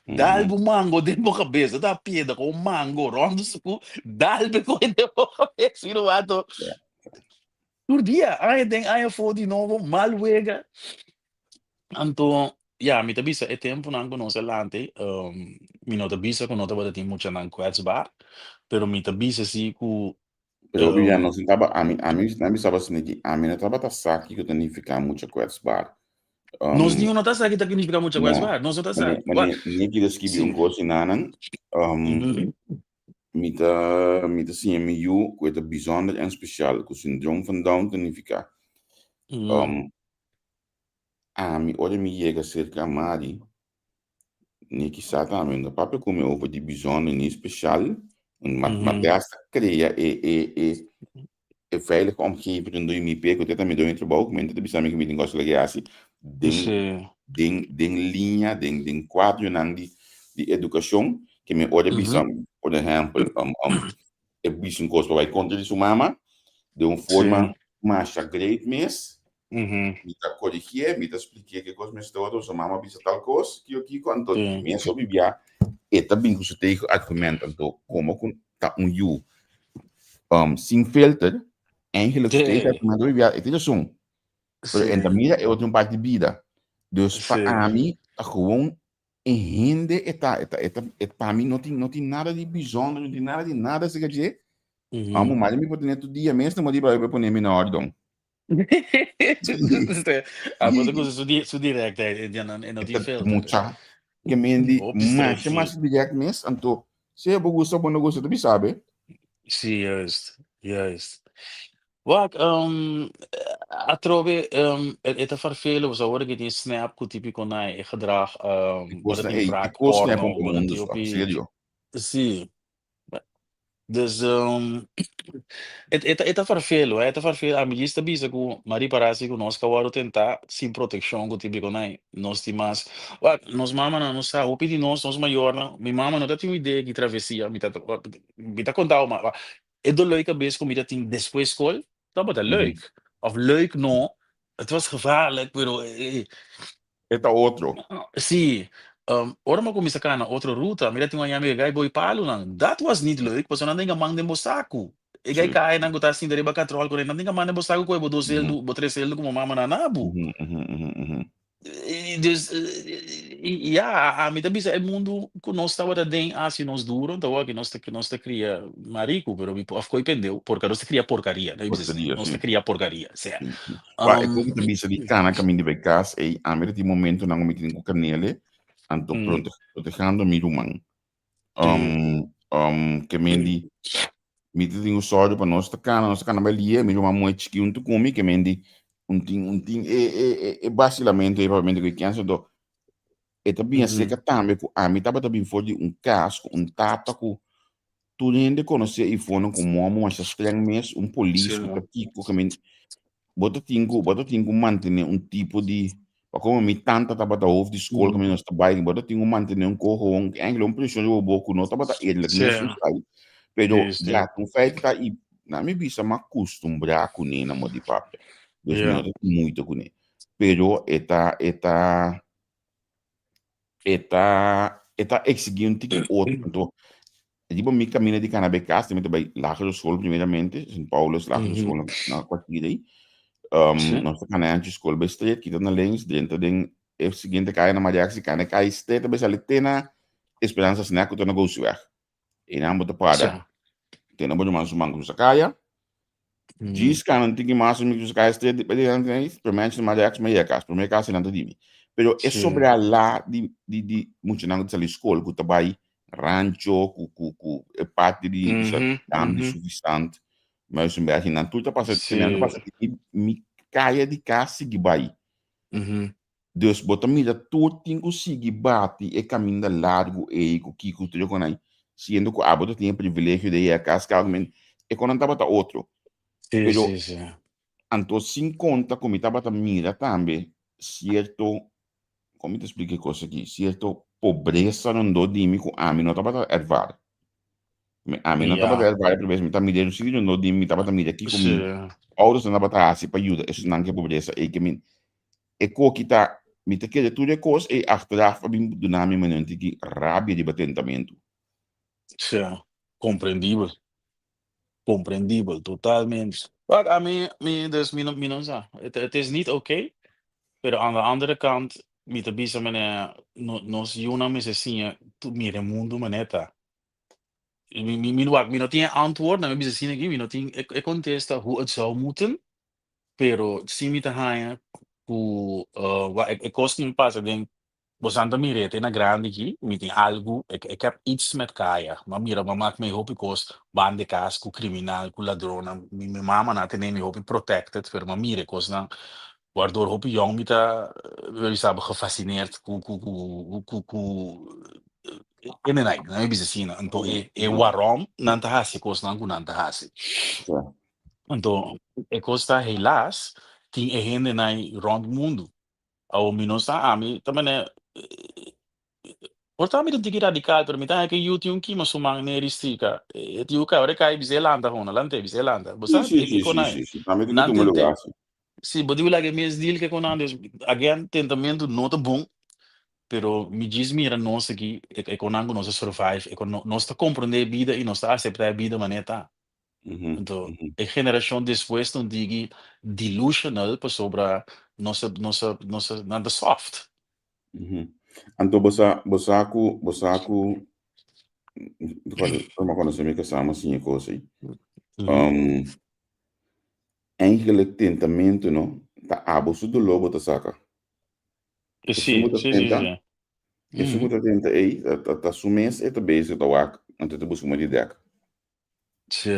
Dal bo mango den bo kabes, ta piedra ku un mango rònt di suku, dal bo kohe den bo kabes i no wato. Tur dia, aña den aña afó di nobo, mal wega. Anto, ya, mi ta bisa e tempunan ku nos a lanta ei, mi no ta bisa ku no tabata tin muchanan kwetsbaar, pero mi ta bisa si ku Pero hopi bia nos no taba, ami, ami, nan bisaba asina ki ami no tabata sa kiko ta nifiká mucha kwetsbaar. Nos niun no ta sa ki ta nifiká mucha No. kwetsbaar. Nos no ta sa. Mane, mane, mi a kere skibi un kos inanan. Mi ta, mi ta siña mi yu ku e ta bijzonder en spesial, ku syndroom van Down ta nifiká. Ami, ora mi yega serka Mari, Ni kisa tambe no ta papia ku mi over di bijzonder ni special. Ma ma te hasta crea e e e e veilige omgeving rondom mi pe ku te ta mi doño trabou ku mi ta bisa mi ku mi tin kos lege hasi den den den liña den den kuadronan di di edukashon ke mi ora bisa por ehèmpel e bisa un kos pa bai kontra di su mama den un forma. Masha great mes. Mi ta korigié, mi ta spliké ke kos mester otro, su mama bisa tal kos, kiko kiko, anto mes hopi bia e ta bin ku su tegen argument, anto komo ku ta un yu sin filter, eigenlijk su tegen argument hopi bia e tin rason, pero e ta mira e otro un parti bida, dus pa ami ta gewoon e hende e ta, e ta, e ta, e pa mi no tin, no tin nada di bijzonder, no tin nada di nada acerca dje. Amo, maar mi por tene tur dia mes, no di pa pone mi na orde. Abo ta gusta su, di, su direct, eh, e no, e no tin filter. Mucha. Ke men di, masha, masha direct mes, anto, sea bo gusta o bo no gusta, ta bisa be. Sí, juist, juist. Wak, um, atrobe, um, e ta farfelo, pasobra awor ke tin snap ku tipiko na e gedrag, um, E bo ta kosnan tin ei, e wraak kosnan ei porno, pa bo ta mundo tin stop, hopi, serio. sí. Dus, um, e, e ta, e ta farfelo, e ta farfelo. Ami djis ta bisa ku m'a ripará si ku nos ka wòrdu tentá sin protekshon ku tipiko na ei. Nos tin mas, wak, nos mamanan no sa, hopi di nos, nos mayornan, mi mama no ta tin un idea ki travesia, mi ta, mi ta konta bo, ma E doló di kabes ku mi ta tin despues skol tabata leuk. Of leuk no, het was gevaarlijk, pero E ta otro. Sí. Ora mi a kuminsá kana otro ruta, mi ta tin un aña mi gai boi palunan. Dat was niet leuk, pasobra nan tin man den bo saku. E gai kayanan ku ta sinta riba katròl ku nan tin man den bo saku kohe bo dos seldu, bo tres seldu ku bo mama nan na bo. Dus, ya, ami ta bisa e mundu ku nos tabata den hasi nos duro, anto awor aki nos ta nos ta kria mariku, pero mi of koi pendeu, porka nos ta kria porkaria, no bisa Porkaria, nos ta sí. kria porkaria, sea. Sí, sí. Wa, e kos ku ta bisa di kana kaminda bai kas ei, ami ta tin momentonan ku mi tin ku kanele, anto prote protehando mi ruman. Ke men di, mi ta tin un sòru pa nos ta kana, nos ta kana bai lie, mi ruman muhé chikí huntu ku mi, ke men di un tin un tin e e e e basilamentu ei papiamentu ku e kèns, anto e ta bin aserka tambe ku ami tabata bin for di un kas ku un tata ku tur hende konosé i fonan ku momo masha streng mes, un polis ku ta kiko ke men bo ta tin ku bo ta tin ku mantené un tipo di pa komo mi tanta tabata hoofd di skol kaminda nos ta bai bo ta tin ku mantené un koho enkele un preshon riba bo ku no tabata eerlijk mes un sai pero ya un feit ta i na mi bisa m'a kustumbrá kuné na modo di papia dus mi no ta tin moeite kuné pero e ta e ta e ta e ta exigí un tiki otro anto riba mi camino di cana bay cas mi ta bay lagere school primeramente Sint Paulus lagere school na kwartier ei um, nos ta cana anchi school bay street kita na links drenta den e siguiente kaya na Mariaxi cana e kaya street bay sali te na Esperanza Snack ku ta na Gooseweg einan bo ta para te na bo ruman su man crusa kaya Djis kana no tin ki mas mi crusa kaya street di dilanti ei prome anchi na Mariaxi mi a yega kas prome kas einan ta di mi pero e sobra la di di di muchanan ku ta sali skol ku ta bai rancho ku ku ku e parti di dam di Suffisant Muizenberg nan tur ta pasa nan ta pasa di mi kaya di kas sigui bai Dus bo ta mira tur tin ku sigui bati e kaminda largu ei ku kiko tur e konai, siendo ku abo ta tin e privilegio di yega kas kaba men e konan tabata otro. Sí, Pero sí, sí. anto sin konta ku mi tabata mira tambe sierto, kon mi ta splika e kos aki, sierto pobresa rondó di mi ku ami no tabata ervara. Mi, ami no tabata ervara e pobresa, mi ta mira e sitio rondó di mi, mi tabata mira kiko mi oudersnan tabata hasi pa yuda esunnan ku e pobresa ei ke mi E koki ta, mi ta kere tur e kos ei achteraf a bin duna mi manera un tiki rabia riba tentamentu. Sja, komprendibel. Komprendibel, totalmente. Wak, ami, mi, dus mi no, mi no sa. Het, het is niet oké, pero aan de andere kant, mi ta bisa mene, no, nos yunan mester siña tu mira e mundu manera ta. Mi, mi, mi, wak, mi no tin e antwoord, nan mi bisa asina aki, mi no tin e, e kontesta hoe het zou moeten, Pero si mi ta haña ku e kos ku mi pasa den bosan ta mira e te na grandi aki, mi tin algu, ik heb iets met kaya. Mi a mira mi a mak mi hopi kos banda e kas ku kriminal, ku ladronnan. Mi mamanan a tene mi hopi protected, pero mi a mira e kosnan wardor hopi yòn mi ta bisa bo gefasineerd ku ku ku ku ku hendenan, mi bisa asina. Anto e warom nan ta hasi e kosnan ku nan ta hasi. Anto e kos ta helaas tin e hendenan rònt mundu. Awor mi no sa ami ta manera. Por ta mi ta un tiki radical, pero mi ta haña ku e yu tin un kima su man neri stika. E tiu kai, ora e kai bis'é lanta hona, lant'é, bis'é lanta. Bo Sí, sa sí, e sí, kiko sí, nan e. sí, sí. Tambe tin ku Nan tuma tent'é. lugar, sí. Sí, bo dibi laga e mes deal ke ku nan. Dus, again, tentamentu no ta bon, pero mi djis mira nos aki, e e kon nan ku nos a survive, e kon nos ta komprondé e bida i nos ta aseptá e bida manera e ta. Anto, e generashon despues ta un digi delusional pasobra nos a nos a nos a nan ta soft. Anto bo sa bo sa ku bo sa ku mi konosé mi kasá mi a siña e kos ei. Eigenlijk tentamentu no ta abo su doló bo ta saka. Esun ku ta tenta esun ku ta tenta ei ta su mes e ta bezig ta wak anto e ta buska un di dèk. Sí,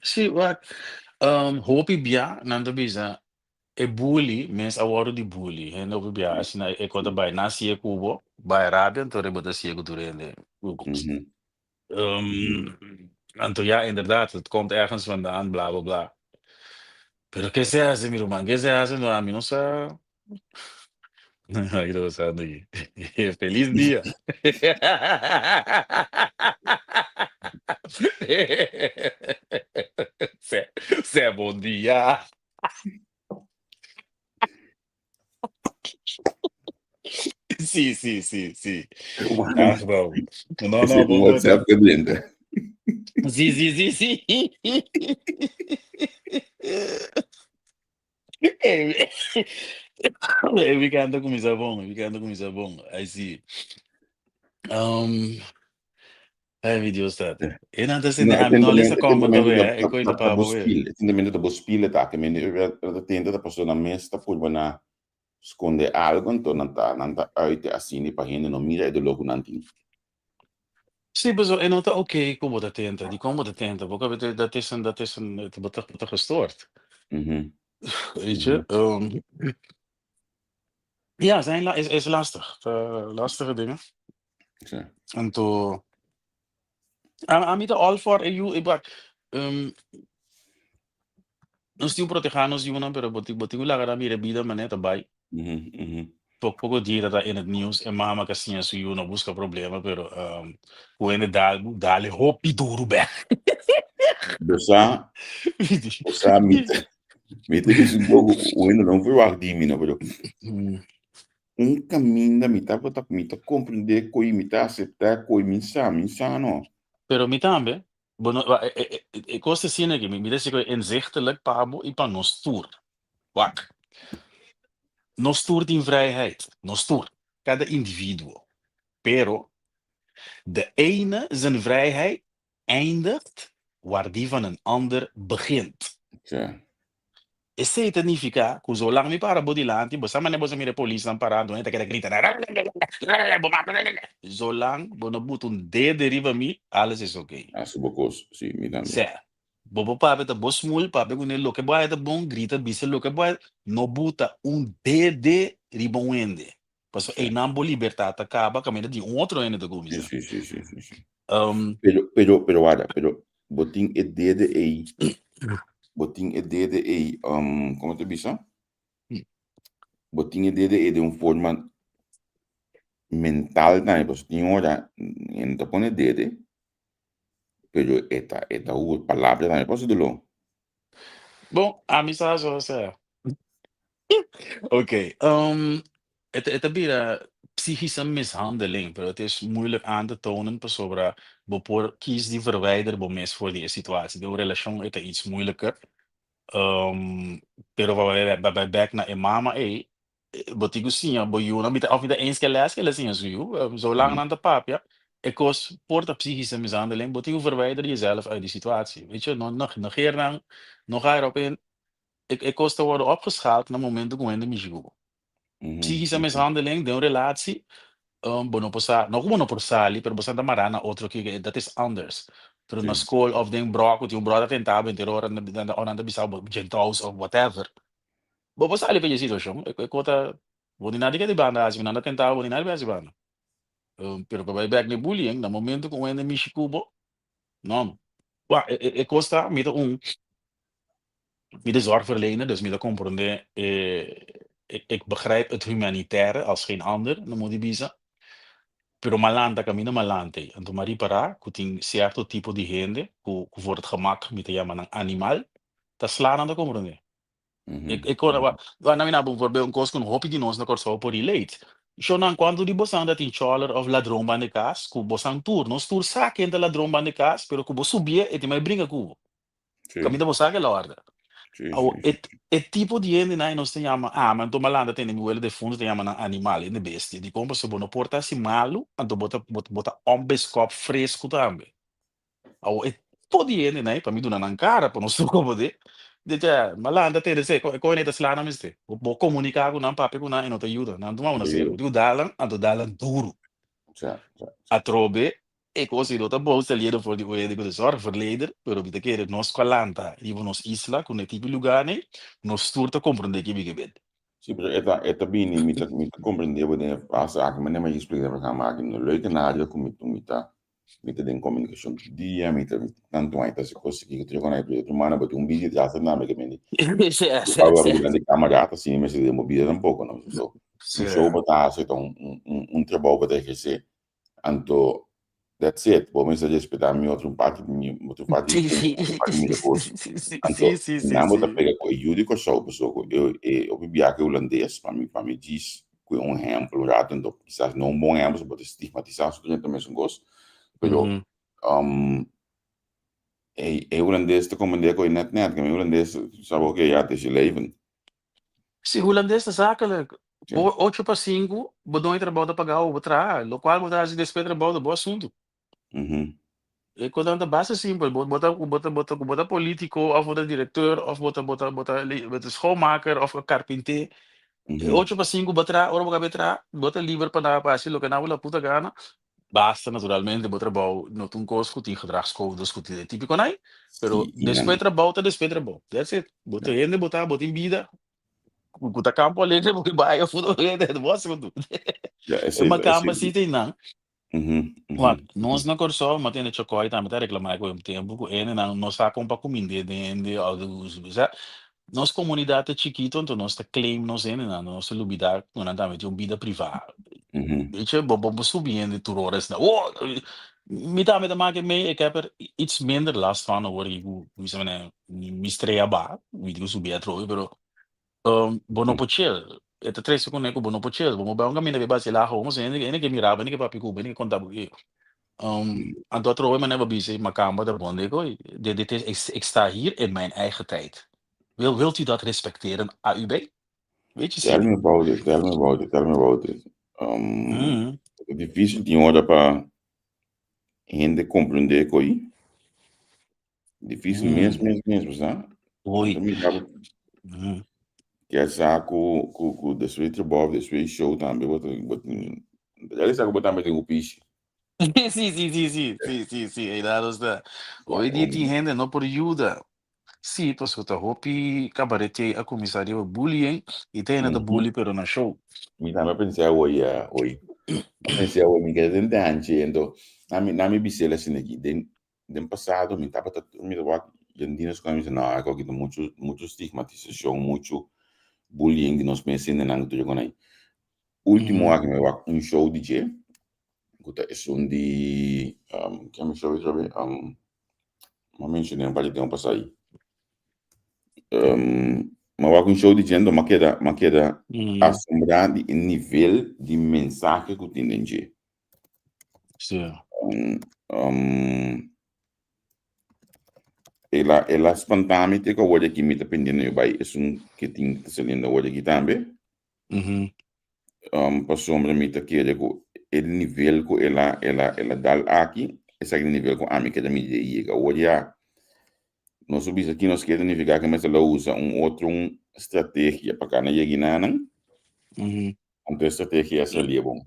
sí, wak. Hopi bia nan ta bisa e bully mes a wòrdu di bully. Hende hopi bia asina e kos ta bai. Nan si'e ku bo, bai rabia anto bo ta si'e ku tur hende. Anto ya, inderdaad, het komt ergens vandaan, bla bla bla. Pero ke se hasi mi ruman? Ke se hasi? No, ami no sa. Ay, no sa ni. Feliz dia. Se, se bon dia. Sí, sí, sí, sí. Ach, bro. No, Ese no, un bo, bo, WhatsApp que drenta. Sí, sí, sí, sí. E weekend a kuminsá bon, e weekend a kuminsá bon. Ai sí. Um, ai mi Dios tata. E nan ta No, sende, e ami no lesa tentamento, e comment tentamento awe, ta, eh, e ta, koi ta, ta ta pa bo bo we. spil. E tentamento ta bo spil e ta. Ke men e tenta ta pasobra nan mes ta purba na skonde algo, anto nan ta nan ta uit asina pa hende no mira e doló ku nan tin. Sí, pasobra e no ta oké ku bo ta tenta. Dikon bo ta tenta? Bo ka bete dat is een dat is een bo ta bo ta gestoord. Weet je? Ja, zijn la is is lastig. Ta lastige dingen. Sí. Anto a ami ta all for e yu e bak nos tin ku protehá nos yunan pero bo tin bo tin ku laga nan mira e bida manera ta bai. Poko poko dia ta in het nieuws e mama ka siña su yu no buska problema pero ku hende dal bu dale hopi duru bek. Bo sa, bo sa mi ta mi ta bisa un poko un hende no verwagt di mi no pero un kaminda mi tabata mi ta komprende koe mi ta asepta koe mi sa mi sa no. Pero mi tambe bo no e kos ta asina aki mi ta si ku inzichtelijk pa bo i pa nos tur. Wak. Nos tur tin vrijheid, nos tur, kada individuo. Pero de ene zijn vrijheid eindigt waar die van een ander begint. Ja. Esei ta nifiká ku zolang mi para bo dilanti, bo sa manera bo sa mira e polisnan pará, anto nan ta keda grita, Zolang bo no buta un dede riba mi, alles is oké. Hasi bo kos, sí, mi tambe. Sè, Bo por papia ta bo smul, papia kuné loke bo haya ta bon, grita bisa loke bo haya, no buta un dede riba un hende, pasobra einan bo libertat ta kaba kaminda di un otro hende ta kuminsá. Sí, sí, sí, sí, sí. Pero, pero, pero warda, pero bo tin e dede ei, bo tin e dede ei, komo ta bisa? Bo tin e dede ei den un forma mental tambe, pasobra tin ora hende ta pone dede, Pero e ta e ta hoor palabra tambe pasa doló. Bon, ami sa so osea. Oké, e ta e ta bira psychische mishandeling, pero het is moeilijk aan te tonen pasobra bo por kies di verwijder bo mes for di e situatie. Den un relashon e ta iets moeilijker. Pero pa bai pa bai bek na e mama ei, Bo tin ku siña bo yunan, mi ta òf mi ta eens ku e lès ku el a siña su yu, zolang nan ta papia, e kos por ta psíkische mishandeling, bo tin ku verwijder jezelf uit die situatie. Weet je, no negeer nan, no ga erop in, e kos ta wòrdu opgeschaald na momento ku hende mishi ku bo. Psíkische mishandeling den un relatie, bo no por sa, no ku bo no por sali, pero bo sa ta mará na otro ke dat is anders. Pero na skol òf den brò ku tin un brò ta tenta bo henter ora, òf nan ta bisa bo djentous òf whatever, Bo por sali pa e situashon, e kota bo di nada ke di banda hasi, nan ta tenta bo di nada hasi banda. Pero pa bai bek na e bullying, na momento ku un hende mishi ku bo, no. Wak, e kos ta, mi ta un, mi ta zorgverlener, dus mi ta komprondé e, ik begrijp het humanitaire als geen ander, no moet di bisa. Pero malanta kaminda malanta ei. Anto m'a ripará ku tin sierto tipo di hende ku ku voor het gemak mi ta yama nan animal, ta sla nan ta komprondé. E e kos wa wa nan mi na bijvoorbeeld un kos ku hopi di nos na Kòrsou por relate. Shownan kuantu di bosan ta tin chòler òf ladron banda e kas ku bosan tur, nos tur sa ken ta ladron banda e kas pero ku bo subié e tin mai bringa ku bo. Kaminda bo sa ke la orde. Awo e e tipo di hendenan ei nos ta yama ama anto malanda tende mi wele defuntu ta yama nan animal, hende bestia. Dikon? Pasobra bo no por ta hasi malu anto bo ta bo ta ònbeskòp fresku tambe. Awo e tipo di hendenan ei pa mi duna nan kara pa nos tur komprendé di ke malanda tende se e koe ta sla nan mester. Bo komuniká ku nan papia ku nan e no ta yuda. Nan tuma bo na serio. Bo tin ku dal nan anto dal nan duru. Atrobe E kos ei no ta bon saliendo for di un hende ku ta zorgverlener, pero mi ta kere nos ku a lanta riba nos isla ku na e tipo di lugarnan, nos tur ta komprendé ke mi ke bende. Sí, pero e ta, e ta bini, mi ta, mi ta komprendé bo den e fase aki, manera mi a explica den e programa aki, no leuke nadie ku mi, mi ta, mi ta den komunikashon tur dia, mi ta, mi ta tantu aña ta hasi kos aki, ku tur ku nan e otro manda, bo tin un bida detrás di nan, mi ke mende, Sí, ku sí, tabata sí. durante kamera ta asina mester den bo bida tampoco, no? So, Sí. un show bo ta hasi ta un, un, un trabou bo ta ehersé. Anto, that's it. Bo mester respetá mi otro parti di mi, otro parti di Sí, mi, otro parti di mi kos. sí, sí, Anto, sí, sí, sí, nan bo ta sí. pega ku e yu di Kòrsou, pasobra ku e, e hopi biaha ku e hulandes, pa mi, pa mi djis ku e un ehèmpel un ratu, anto kisas no un bon ehèmpel, pasobra bo ta stigmatisá su ta mesun kos, pero Mhm. um, e, e hulandes ta komprendé ku e nèt nèt, ku e hulandes sa bo ke ya, het is je leven. Si hulandes ta zakelijk. Sí. Bo ocho pa sinku, bo doño trabou ta paga bo, bo traha. Lokual bo ta hasi despues trabou ta bo asuntu. Mhm. E kosnan ta basta simpel. Bo bo ta bo ta bo ta bo ta politico of bo ta directeur of bo ta bo ta bo ta bo ta schoonmaker of carpinté. E Mhm. ocho pa sinku bo traha, ora bo kabe traha, bo ta liber pa na pa hasi loke nan bo la puta gana. Basta naturalmente bo trabou no ta un kos ku tin gedragscodes ku tin e típiko nai, pero Sí, i despues nan. trabou ta despues trabou. That's it. Bo ta hende bo ta, bo tin bida. Ku ku ta Campo Alegre bo ke bai of bo hende bo asuntu. Ja, E esei ta, makamba esei. si ta einan. Mhm, Wak, mhm. nos na Kòrsou ma tende Chokòi tambe ta reklamá ku un tempu ku hendenan no sa kon pa kumind'é den hende òf osea nos komunidat ta chikito anto nos ta claim nos hendenan, nos ta lubidá ku nan tambe tin un bida privá. Mhm. Weet je, bo bo bo subi hende tur ora esei oh mi tambe ta maka mei ik heb er iets minder last van awor ku mi sa manera mi strea ba mi tin ku subi atrobe pero Bo no por chill. E ta trese kuné ku bo no por chill. Bo bai un kaminda bai basila homo, so hende hende ke mira bo, hende ke papia ku bo, hende ke konta bo ke. Anto atrobe manera bo bisa makamba ta bon deko, dit dit is ik ik sta hier in mijn eigen tijd. Wil wilt u dat respecteren AUB? Weet je Tell si. me about it, tell me about it, tell me about it. Ta difícil tin ora pa hende komprendé ko'i. Difícil mes, mes, mes, bo sa. Oei. Anto mi kaba ke sa ku ku ku despues di trabou, despues di show tambe bo ta bo tin realisa ku bo tambe tin un pishi. Sí, sí, sí, sí, sí, sí, sí, ei daar nos ta. Hoy dia tin hende no por yuda. Sí, pasobra ta hopi kabaretier a kuminsá riba bullying i ta hende ta bully pero na show. Mi tambe a pensa awor ya, oy. A pensa awor mi keda den danchi ento na mi na mi bis'el asina aki den Den pasado mi tabata mi ta wak Jandino su mi bisa no aki ta muchu muchu stigmatisashon muchu bullying di nos mes hendenan ku tur kon ai. Ultimo aki mi wak un show di dje ku ta esun di kiami show esaki mi a menshoné un par di tempu pasá ai. Mi a wak un show di dje anto mi a keda mi a keda asombrá di e nivel di mensahe ku tin den dje. Sí. Um, el a, el a spantá mi te ku awor aki mi ta pendiendo yo bai esun ke tin ta saliendo awor aki tambe. Mm -hmm. Um, pasobra mi ta kere ku e nivel ku el a, el a, el a dal aki, esaki e nivel ku ami keda mi de yega. Awor ya, nos a bisa ki nos kere nifiká ke mester lo usa un otro un strategia pa kana yega inanan. Mm -hmm. Anto e strategia a salia bon.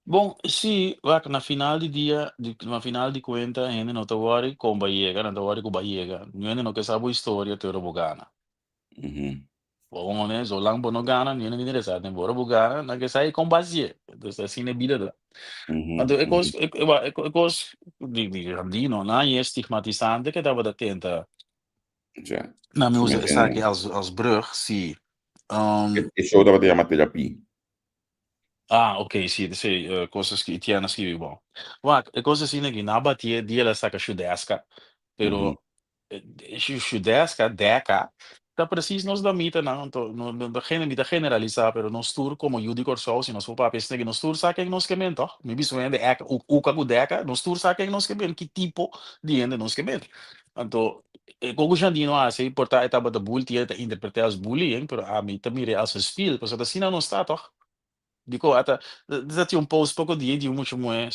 Bon, sí, wak, na final di dia, di, na final di kuenta, hende no ta wòri kon bo a yega, nan ta wòri ku bo a yega. Niun hende no ke sa bo historia te ora bo gana. Bo honen, zolang bo no gana, niun hende ta interesá den bo. Ora bo gana, nan ke sa e kon bo a hasié. Entonces, asina e bida ta. Anto e kos, e, e, wak, e kos di, di Jandino, nan e stigmatisante ke tabata tenta Ja. Nan mi Si usa mi esaki entiende. als, als brug, sí. E, e show tabata yama Terapie. Ah, ok, si, si, cos a skibi, Tiana a skibi bon. Wak, e cos asina aki, nan a batié dia el a saca Shudeska, pero Shudeska, Deca, ta precies nos damitanan, anto no no ta mi ta generalisá, pero nos tur como yu di Kòrsou, si nos por papia esaki, nos tur sa ken nos ke men, tòg? Mi bisa un hende eka, uka ku Deca, nos tur sa ken nos ke men, ki tipo di hende nos ke men. Anto, e koko Jandino a hasi, por ta e tabata bulti, e ta interpret'é as bullying, pero ami ta mir'é as un spiel, pasobra ta asina nos ta, tòg? Dikon ata ta tin un post poko dia di un mucha muhé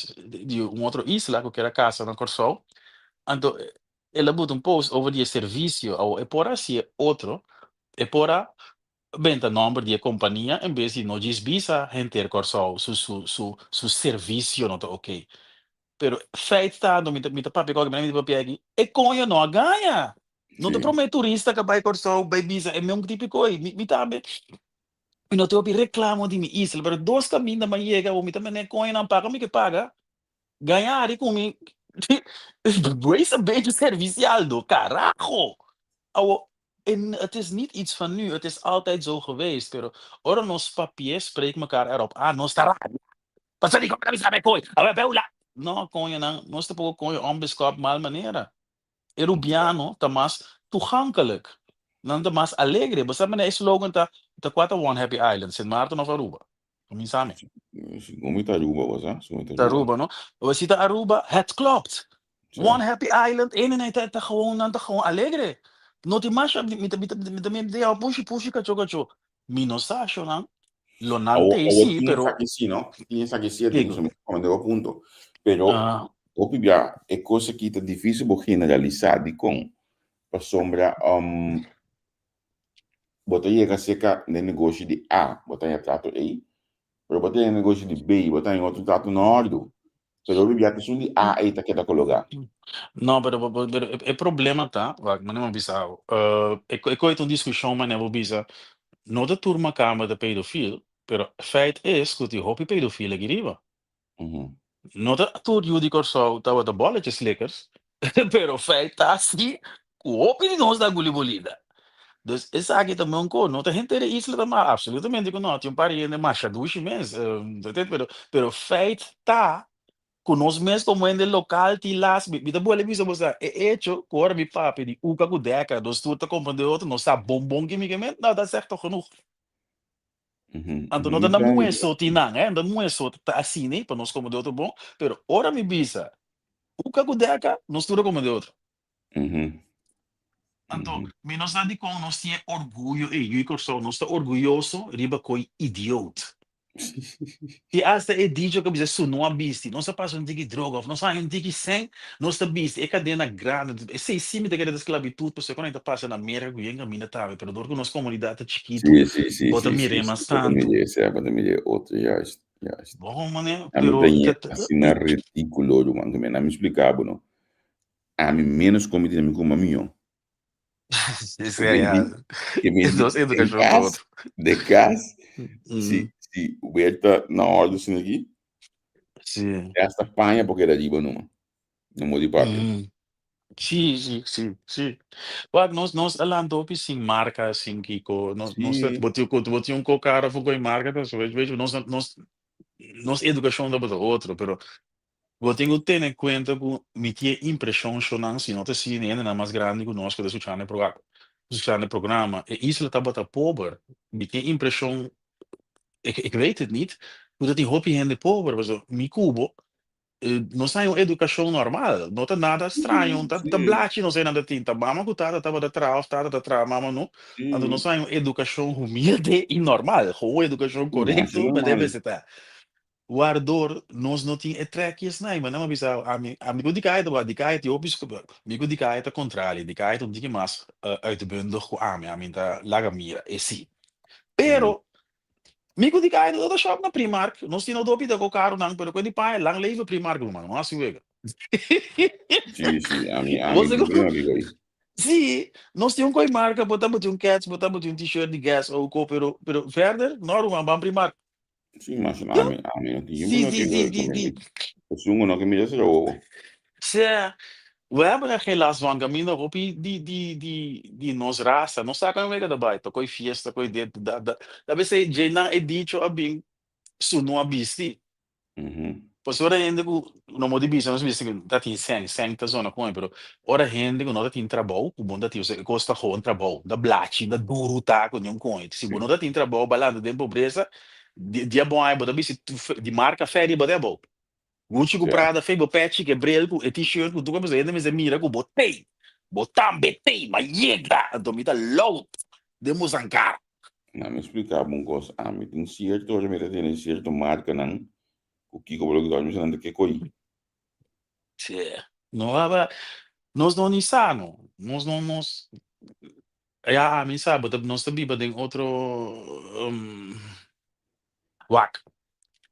di un otro isla ku kier a kasa na Kòrsou, anto el a buta un post over di e servisio, awor e por a hasi e otro, e por a benta nòmber di e kompania en bes di no djis bisa henter Kòrsou su su su su servisio no ta oke. Pero feit ta, mi ta mi ta papia ku algu, mi ta papia aki, e koño no a gaña! No ta promé turista ku a bai Kòrsou bai bisa e meun típiko ei, mi mi tambe Mi no tin hopi reclamo di mi isla, pero dos caminda m'a yega bo mi ta mene coñonan paga mi ke paga, gaña ari cu mi wees een beetje servicial do, carajo! Awo, en het is niet iets van nu, het is altijd zo geweest, pero ora nos papia spreek mekaar erop aan, nos ta rabia, pasobra dikon bo ta bisa mi koe, awe beula! No, coñonan, nos ta poko coño onbeskop mal manera. E Rubiano ta mas toegankelijk. Nan ta mas alegre. Bo sa manera e slogan ta, ta kua ta One Happy Island, Sint Maarten of Aruba? Kuminsá mi. Segun mi ta Aruba, bo sa? Segun mi ta Aruba. Ta Aruba, no? Bo si ta Aruba, het klopt. One Happy Island, ene nan ta gewoon, nan ta gewoon alegre. No tin masha, mi ta, mi ta, mi ta mi ta yama pushi pushi kacho kacho. Mi no sa ashonan, lo nan Awor, te awor sí, tin pero esaki sí, no? Tin esaki sí, tin Kiko? mi ta bo punto. Pero Ah. hopi bia e kos aki ta difícil bo generalisá. Dikon? Pasobra um, bo ta yega serka den negoshi di A, bo ta haña trato ei, pero bo ta yega negoshi di B, bo ta haña otro trato na òrdu. Pero hopi bia ta esun di A ei ta keda kologá. No, pero, pero e, e problema ta, wak, mane mi bisa awo, eh, e, e koe ta un diskushon mane bo bisa, no ta tur makamba ta pedofil, pero feit is ku tin hopi pedofil aki riba. No ta tur yu di Kòrsou tabata bolletjeslikkers, pero feit ta si ku hopi di nos ta guli bolita. Dus esaki ta un ko, no ta henter e isla ta mal, absolutamente ku no, tin un par di hende masha dushi mes, pero pero feit ta ku nos mes komo hende lokal tin las, mi ta bolbe bisa bo sa, e echo ku ora mi papia di uka ku deka, nos tur ta komprende otro, nos sa bon bon ki mi ke men, nou dat zegt toch genoeg. Anto no ta na muhe so tin nan, eh, no ta muhe so ta asina pa nos komprende otro bon, pero ora mi bisa uka ku deka, nos tur a komprende otro. Anto, mi no sa dikon nos tin e orguyo ei, yu i Kòrsou, nos ta orguyoso riba koi idioot. I asta e dicho ku a bisa su no a bisti, nos a pasa un tiki droga òf nos a haña un tiki sèn, nos ta bisti e kadena grandi. Esei sí mi ta kere ta sklabitut, pasobra ku nan ta pasa na Merka ku yen kaminda tambe, pero dor ku nos komunidat ta chikitu, Sí, sí, sí, bo ta sí, mir'é sí, mas sí, bo ta tantu. mir'é, sí, bo ta mir'é otro, juist, juist. Bon, mané, Ami pero ta ñe ta ta asina ridíkulo, ruman, mi a splika bo no. Ami menos komi tin ami kuma mihó. Sí, sí, ya. Ke men di, Nos den edukashon ta kas, otro. den kas, si, si werta na orde asina aki, Sí. hasta paña por keda riba numa. No modi papia. Sí, sí, sí, sí. Wak, nos, nos a lanta hopi sin marka, sin kiko. Nos, nos, Sí. bo tin, bo tin un kokara fu koi marka, ta so, weet je, nos, nos, nos edukashon tabata otro, pero Bo tin ku tene kuenta ku mi tin e impreshon shonan si no ta asina hendenan mas grandi ku nos ku ta skuchando e proga skuchando e programa e isla tabata pober mi tin e impreshon ik ik weet het niet ku ta tin hopi hende pober pasobra mi ku bo nos haña un edukashon normal no ta nada straño ta ta blachi nos einan ta tin ta mama ku tata tabata traha òf tata ta traha mama no anto nos haña un edukashon humilde i normal gewoon edukashon korekto manera mester ta. Wardor nos no tin e trekjes nai, ma nan a bisa ami, ami ku Dikaya ta wak, Dikaya tin hopi mi ku Dikaya ta kontrali, Dikaya ta un tiki mas uitbundig ku ami, ami ta laga mira e si. Pero mi ku Dikaya no ta shop na Primark, nos tin no pida ku karunan, pero ku di paña lang leve Primark ruman, no hasi wega. Sí, sí, ami, ami, mi amigo ei. Sí, nos tin un koi marka, bo ta bo tin un kets, bo ta bo tin un t-shirt di Guess oko, pero pero verder, no ruman, ban Primark. Sí, mas ami, ami no tin Sí, no sí, ke sí, ver sí, con sí. Esun no ke mira será wowo. Sea, we hebben er geen last van, caminda hopi di, di, di, di nos raza. No sa con wega ta bai, ta coi fiesta, coi dit, dat, dat. Dat besei, dje nan e dicho a bin. Su no a bisti. Pasobra ora hende ku no mo di bisa nos bisa ku ta tin sèn, sèn ta zona kon pero ora hende ku no ta tin trabou ku bo no ta tin e kos ta gewoon trabou, ta blachi, ta duru ta ku niun kon. Si bo no ta tin trabou bo a lanta den pobresa, dia bon ai bo ta bisti di marka fè riba di abou. Gucci ku Prada fei bo pechi ku e bril ku e t-shirt ku tur kos pasobra hende mester mira ku bo tei, bo tambe tei, ma yega! Anto mi ta loud den bo zankara. Na mi splika bo un kos, ami tin sierto ora mi ta tene sierto markanan ku kiko bo lo kita mi sa nan ta ke koi. Sí, no aba, nos no ni sa no, nos no nos, ya ami sa bo ta nos ta biba den otro wak.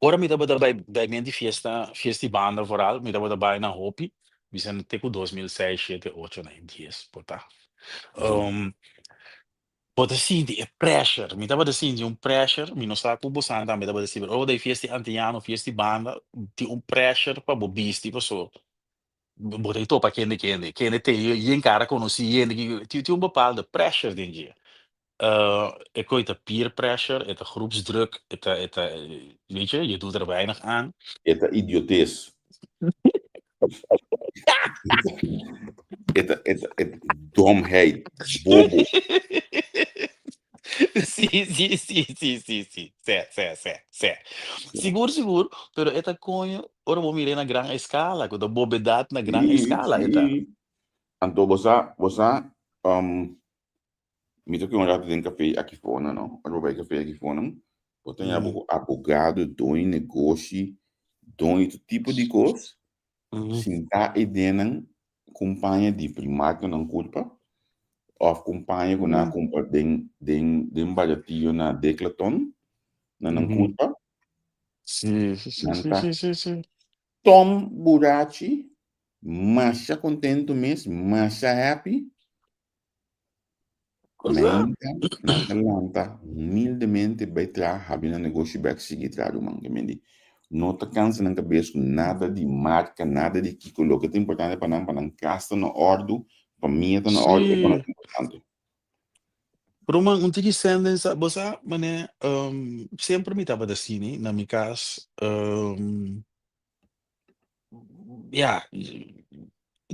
Ora mi tabata bai bai men di fiesta, fiesta di banda vooral, mi tabata bai na hopi, bisa te ku 2006, shete, ocho, nine, dies por ta. Bo ta sinti e pressure, mi tabata sinti un pressure, mi no sa ku bosan tambe tabata sinti, pero ora bo ta e fiesta di antiano, fiesta di banda, tin un pressure pa bo bisti paso bo ta topa kende kende, kende te yen kara konosí, yende ki, tin tin un bepaalde pressure den dje. E koi ta peer pressure, e ta groepsdruk, e ta e ta, weet je, je doet er weinig aan. E ta idiotes. E ta, e ta, e ta domheid, bobo. Sí, sí, sí, sí, sí, sí. Sè, sè, sè, sè. Sigur, sigur, pero e ta koño ora bo mir'é na gran eskala, ku ta bobedat na gran Sí, eskala e ta. sí. Anto bo sa, bo sa, um, Mi ta kue un ratu den kafé aki fonan no. Ora bo bai kafé aki fonan, bo ta haña bo ku abogado, doño negoshi, doño tur tipo di kos, sintá ei den nan ku un paña di Primark na nan kurpa òf ku un paña ku nan a kumpra den den den baratio na Declaton na nan kurpa. Nan ta tom burachi, masha kontentu mes, masha happy. Mainta nan ta lanta humildemente bai traha, habri nan negoshi bek sigui traha ruman. Ke men di no ta kansa nan kabes ku nada di marka, nada di kiko. Loke ta importante pa nan, pa nan kas ta na òrdu, famia ta na òrdu, e pa nan ta importante. Ruman, un tiki sèn den sa, bo sa manera semper mi tabata asina na mi kas. Ya,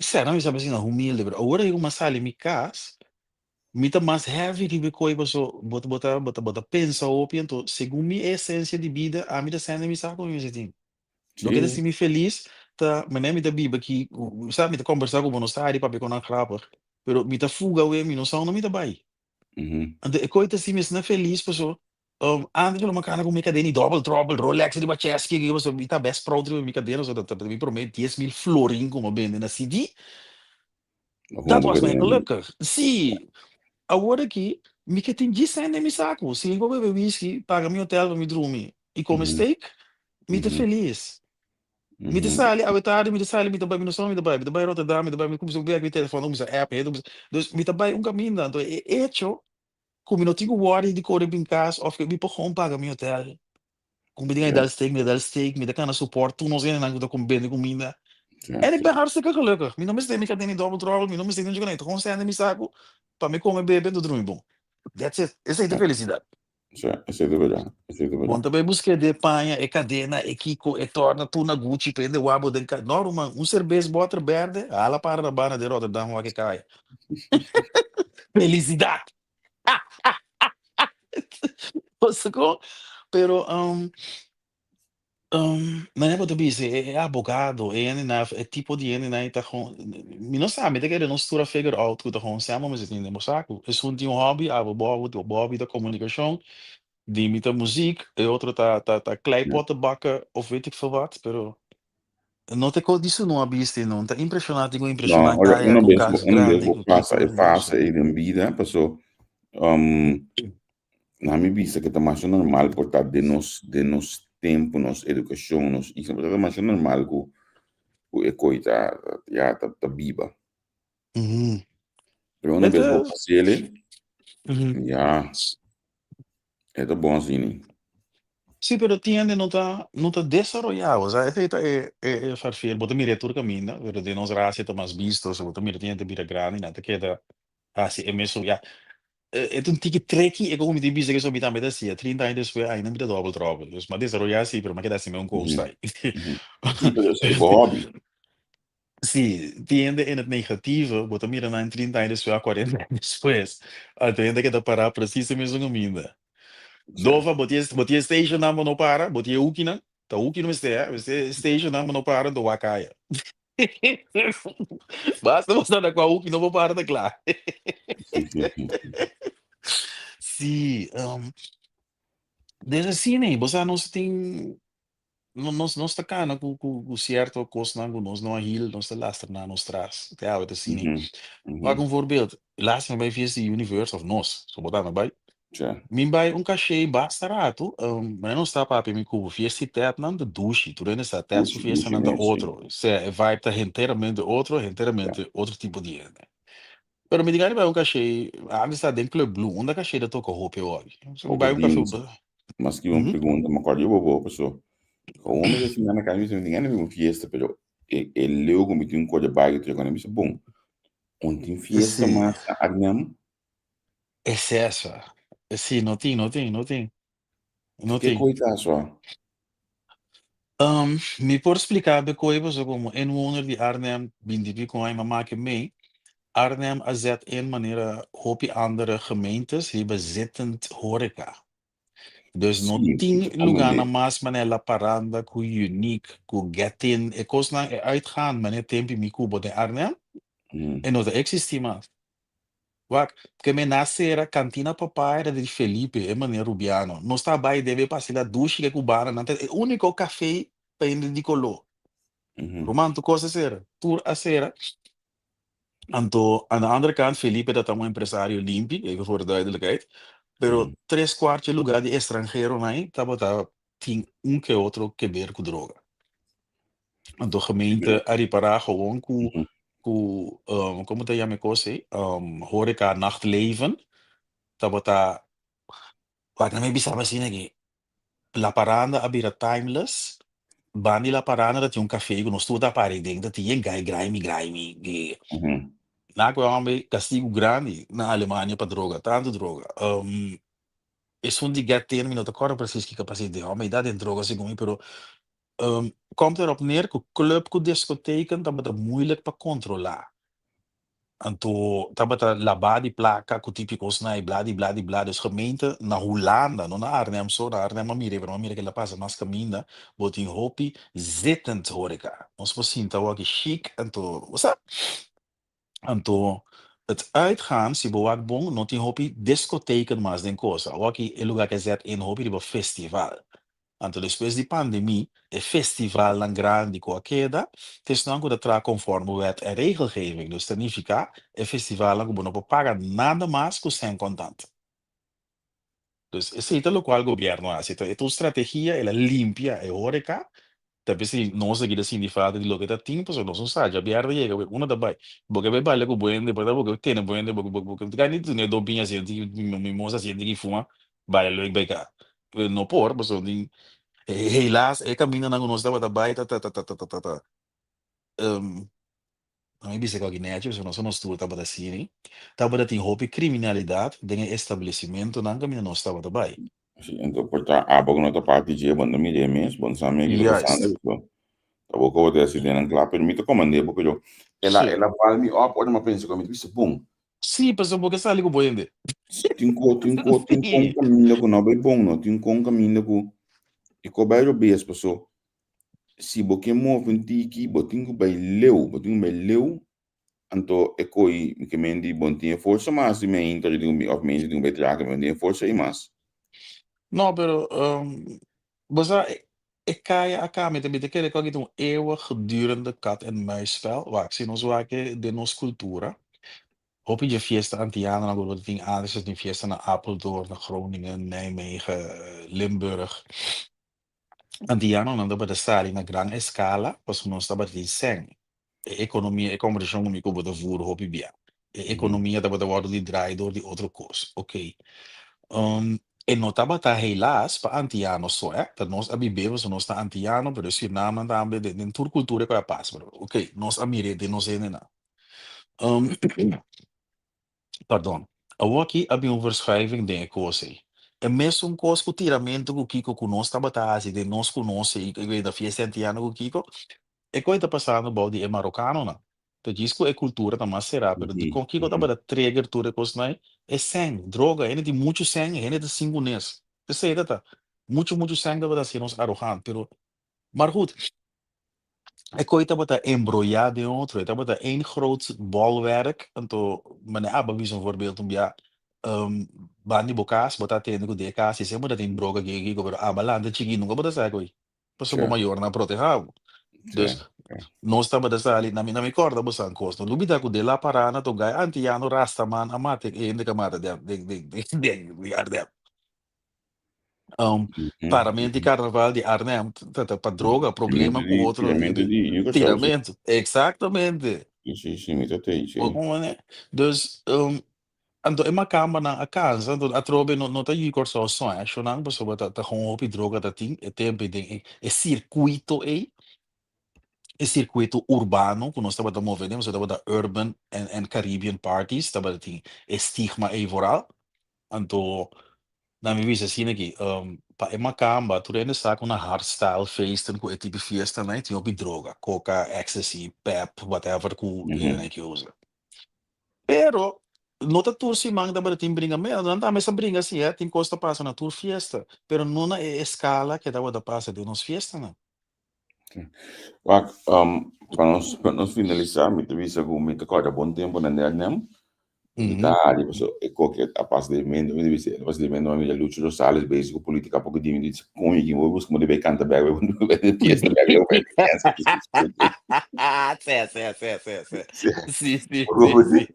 sera mi sa asina humilde, pero awor ku mi a sali mi kas, mi ta mas heavy riba e koi paso bo ta bo ta bo ta bo ta pensa hopi, anto segun mi esencia di bida ami ta sende mi sa ku mi mester tin. Loke ta hasi mi felis ta manera mi ta biba aki, sa mi ta kombersa ku bo no sa di papia ku nan grapig, pero mi ta fuga awe mi no sa unda mi ta bai. Anto e koi ta hasi mi asina felis paso Antes lo makana ku mi kadena i double trouble, Rolex riba chest kiko kiko pasobra mi ta best proud riba mi kadena pasobra ta mi prome 10,000 florin ku mi a bende na CD. Dat was mijn gelukkig. Sí, awor aki mi ke tin djis sèn den mi saku. Si mi por bebe whisky, paga mi hotel pa mi drumi i kome steak, mi ta felis. Mi ta sali awe tardi, mi ta sali, mi ta bai, mi no sa unda mi ta bai, mi ta bai Rotterdam, mi ta bai, mi kuminsá bek mi telefòn, mi kuminsá app, hende kuminsá, dus mi ta bai un kaminda. Anto e echo Ku mi no tin ku wòri di kore bin kas òf ke mi por gewoon paga mi hotel. Ku mi tin dal steak, mi ta dal steak, mi ta kana support tur nos hendenan ku ta bende kuminda. En ik ben hartstikke gelukkig. Mi no mester mi kadena di double trouble, mi no mester niun dje. Ta gewoon sende mi saku pa mi kome, bebe en ta drumi bon. That's it. Esei ta felisidat. Sí, esei ta berdad. Esei ta Bon berdad. ta bai busk'é de paña, e kadena, e kiko, e torna, tur na Gucci, prende wabo den ka. No ruman, un serbes bòter bèrdè, hala para na banda den Rotterdam wak e kaya. Felisidat! Bo sa kon? Pero Manera bo ta bisa e abogado, e hendenan, e tipo di hendenan ta gewoon, mi no sa, mi ta kere nos tur a figure out ku ta gewoon sèn bo mester tin den bo saku. Esun tin un hobby, abo bo hobby, bo hobby ta komunikashon, di mi ta muziek, e otro ta ta ta kleipotten bakken of weet ik veel wat, pero no ta e kos di su no a bisti no, ta impreshoná tin ku No, impreshoná ora kaya una ku bes bo kas una bes grandi bo ku pasa kiko, e no fase sa. ei den bida, paso Na mi bisa ke ta masha normal por ta den nos den nos tempu, nos edukashon, nos isla, por ta ta masha normal ku ku e koi ta ya ta ta biba. Pero una E bes ta bo pas'el, ya e ta bon asina. Sí, pero tin hende no ta no ta desaroyá, osea esei ta e e e farfel, bo ta mira e tur kaminda, pero den nos rasia ta mas bisto, so bo ta mira tin hende ta bira grandi, nan ta keda hasi e mesun, ya. E ta un tiki tricky e kon mi tin bisa ke so mi tambe ta hacia 30 aña despues ainda mi ta double trouble. Dus mi a desaroya si pero mi a keda haci un kos ai. Sí, pero esei bo hobby. Sí, tin hende en het negativo, bo ta mira nan 30 aña despues a 40 aña despues, anto hende keda para precies e mesun kaminda. Dova, bo tin bo tin e stationnan bo no para, bo tin e hoekinan, ta hoeki no mester, mester e stationnan bo no para, anto wak kaya. Basta bo sa na kua hoeki no bo para ta kla. Sí, desde asina, bo sa nos tin Nos nos ta kana ku ku ku sierto kosnan ku nos no a hil, nos ta lastra nan nos tras. Te awe ta asina. Wak un voorbeeld, laatst mi bai fiesta di Universe, of nos, so bo tambe bai. Mi bai un kashé basta ratu, manera nos ta papia mi ku bo, fiesta di Ted nan ta dushi, tur hende sa Ted su Dushi, dushi fiestanan ta mes, si. otro. Osea, e vibe ta henteramente otro, henteramente otro tipo di hende. Pero mi di gana bai un kashé, antes ta den Club Blue, unda kashé ta toka hopi awor. So mi Ok, bai un kafé, Dean, mas ki un pregunta, me acordo yo bobo, paso, gewoon mi ta na casa, mi ta gana mi un fiesta, pero e, e leu ku mi tin un kode bai que mi bisa bon, un tin fiesta mas na Arnhem? Es eso. Sí, no tin, no tin, no tin. No Ke tin. koi ta so? Mi por splika be koi paso komo inwoner di Arnhem binti piko aña mi a make mee, Arnhem a zet in manera hopi andere gemeentes riba zittend horeca. Dus no Sí, tin mi ta lugánan komprendé. mas manera La Paranda ku Unique, ku Get In, e kosnan e uitgaan manera tempi mi ku bo den Arnhem e no ta eksistí mas. Wak, ke me na sera Cantina Papaya era di Felipe, e meneer Rubiano. Nos ta bai debe pasila dushi ke cubano nan ta e unico cafe pa hende di color. Ruman tur cos a sera, tur a sera. Anto aan de andere kant Felipe ta ta un empresario limpi, even voor de duidelijkheid. Pero tres kwart dje lugar di estranheronan tabata tin un ke otro keber ku droga. Anto gemeente a ripará gewoon ku ku komo ta yama e kos ei horeca nachtleven tabata wak nan mi bisa bo asina aki La Paranda a bira timeless banda di La Paranda ta tin un cafe ku nos tur ta para aden ta tin e gai grimy grimy di nan ku e homber kastigu grandi na Alemania pa droga tantu droga. Esun di get in, mi no ta kòrda presis kiko a pasa den hòmber, e ta den droga segun mi, pero komt erop neer ku club ku diskoteken tabata moeilijk pa kontrolá. Anto tabata labá di plaka ku tipi kosnan ei bla di bla di bla. Dus gemeente na Hulanda, no na Arnhem so, na Arnhem a mira, pero no a mira kila pasa mas kaminda, bo tin hopi zittend horeca. Nos por sinta awor aki chic, anto bo sa. Anto het uitgaan, si bo wak bon, no tin hopi discotheken mas den cosa. Awor-aki e lugar ke zet in hopi riba festival. Anto despues di pandemie, e festivalnan grandi ku a keda, ta esnan ku ta traha conforme wet en regelgeving. Dus ta nifiká e festivalnan ku bo no por paga nada mas ku sèn kontant. Dus esei ta lokual gobièrnu a hasi. E ta un strategia, el a limpia e horeca. Ta p'esei nos aki ta sinti falta di loke ta tin, pasobra nos no sa djabièrnè yega wei unda ta bai. Bo ke bai baila ku bo hende, por ta bo ke tene bo hende, bo bo ke ta ni tene do biña siente ki mimosa siente ki fuma, baila leuk bai ka. No por, pasobra tin helaas e kamindanan ku nos tabata bai ta ta ta ta ta ta. No mi bisa ku nechi pasobra nos nos tur tabata sini, tabata tin hopi kriminalidat den e establesimentonan kaminda nos tabata bai. Si, enton por ta abo ku no ta parti dje, bo no ta mira e mes, bo no sa mes kiko ta pasando, so ta bo ku bo ta hasi den kla, pero mi ta komand'é bo, pero el a el a bal mi op ora mi a pensa ku mi ta bisa bon. Si, pasobra bo ke sali ku bo hende. Si, tin ko tin ko tin kon kaminda ku no bai bon no, tin kon kaminda ku i ko bai robes paso si bo ke move un tiki bo tin ku bai leu, bo tin ku bai leu, anto e koi mi ke men di bo no tin e forsa mas di meinta of mi of meinta tin ku bai traha bo no tin e forsa ei mas. No, pero bo sa e kaya a kambia tambe, ta kere ku aki ta un eeuwigdurende kat en muisspel, wak si nos wak den nos kultura, hopi dje fiesta antianonan ku bo tin antes ta tin fiesta na Apeldoorn, na Groningen, Nijmegen, Limburg. Antianonan tabata sali na gran eskala pasobra nos tabatin sèn. E ekonomia, e kombersashon ku mi ku bo ta voer hopi bia. E ekonomia tabata wòrdu di draai dor di otro kos. Oké. E no tabata helaas pa antiano so, eh. Ta nos a bib'é pasobra nos ta antiano, pero e Sürnamnan tambe, den den tur kultura ku a pasa. Pero oké, nos a mir'é den nos hendenan. Pardon. Awor aki a bin un verschuiving den e kos ei. E mesun kos ku tiramentu ku kiko ku nos tabata hasi den nos ku nos ei ku na fiesta antiano ku kiko, e kos ei ta pasando bou di e marokanonan. Ta djis ku e kultura ta mas será, pero dikon kiko tabata trigger tur e kosnan ei? E sèn, droga, hende tin muchu sèn, hende ta sin kunes. Esei ta ta. Muchu muchu sèn tabata hasi nos arogant, pero maar goed. E koi tabata embroyá den otro, e tabata één groot bolwerk. Anto, mane aba bisa un voorbeeld un bia, banda di bo kas, bo ta atende ku den e kas i semper ta tin droga aki aki, pero aba lanta chikí nunka bo ta sa koi, pasobra bo mayornan a protehá bo. Dus, nos tabata sali, na mi na mi kòrda bo san kos, no lubidá ku den La Parana to gai antiano rastaman a mata e hende ku a mata den den den den Arnhem. Parament di karnaval di Arnhem ta ta pa droga, problema ku otro. Tiramentu di Yugo Tiramentu, exactamente. Si, si, si, mi ta tei, si. Bo komprende? Dus, anto e makambanan a kansa, anto atrobe no no ta yu Kòrsou so eshonan, pasobra ta ta gewoon hopi droga ta tin e tempu ei den e e sirkuito ei, e sirkuito urbano ku nos tabata move den, pasobra tabata urban and and Caribbean parties tabata tin e stigma ei vooral. Anto nan mi bisa asina aki, pa e makamba tur hende sa ku na hardstyle feesten ku e tipo fiestanan e tin hopi droga, koka, ecstasy, pep, whatever ku hendenan ke usa. Pero no ta tur siman tabata tin bringamento, nan tambe sa bringa si eh, tin kos ta pasa na tur fiesta, pero no na e eskala ke tabata pasa den nos fiestanan. Wak, pa nos, pa nos finalisá, mi ta bisa ku mi ta kòrda bon tempu na Nèrnem. Mi ta hari, paso e koke a pasa den mente, mi ta bisa, a pasa den mente, mi mira Lucho Rosales bezig ku politika poko di, mi di, koño ki bo buska mo bai kanta bèk, bai bai fiesta bèk, bai bai fiesta. Sí, sí, sí, sí, sí. Sí, sí, sí, sí.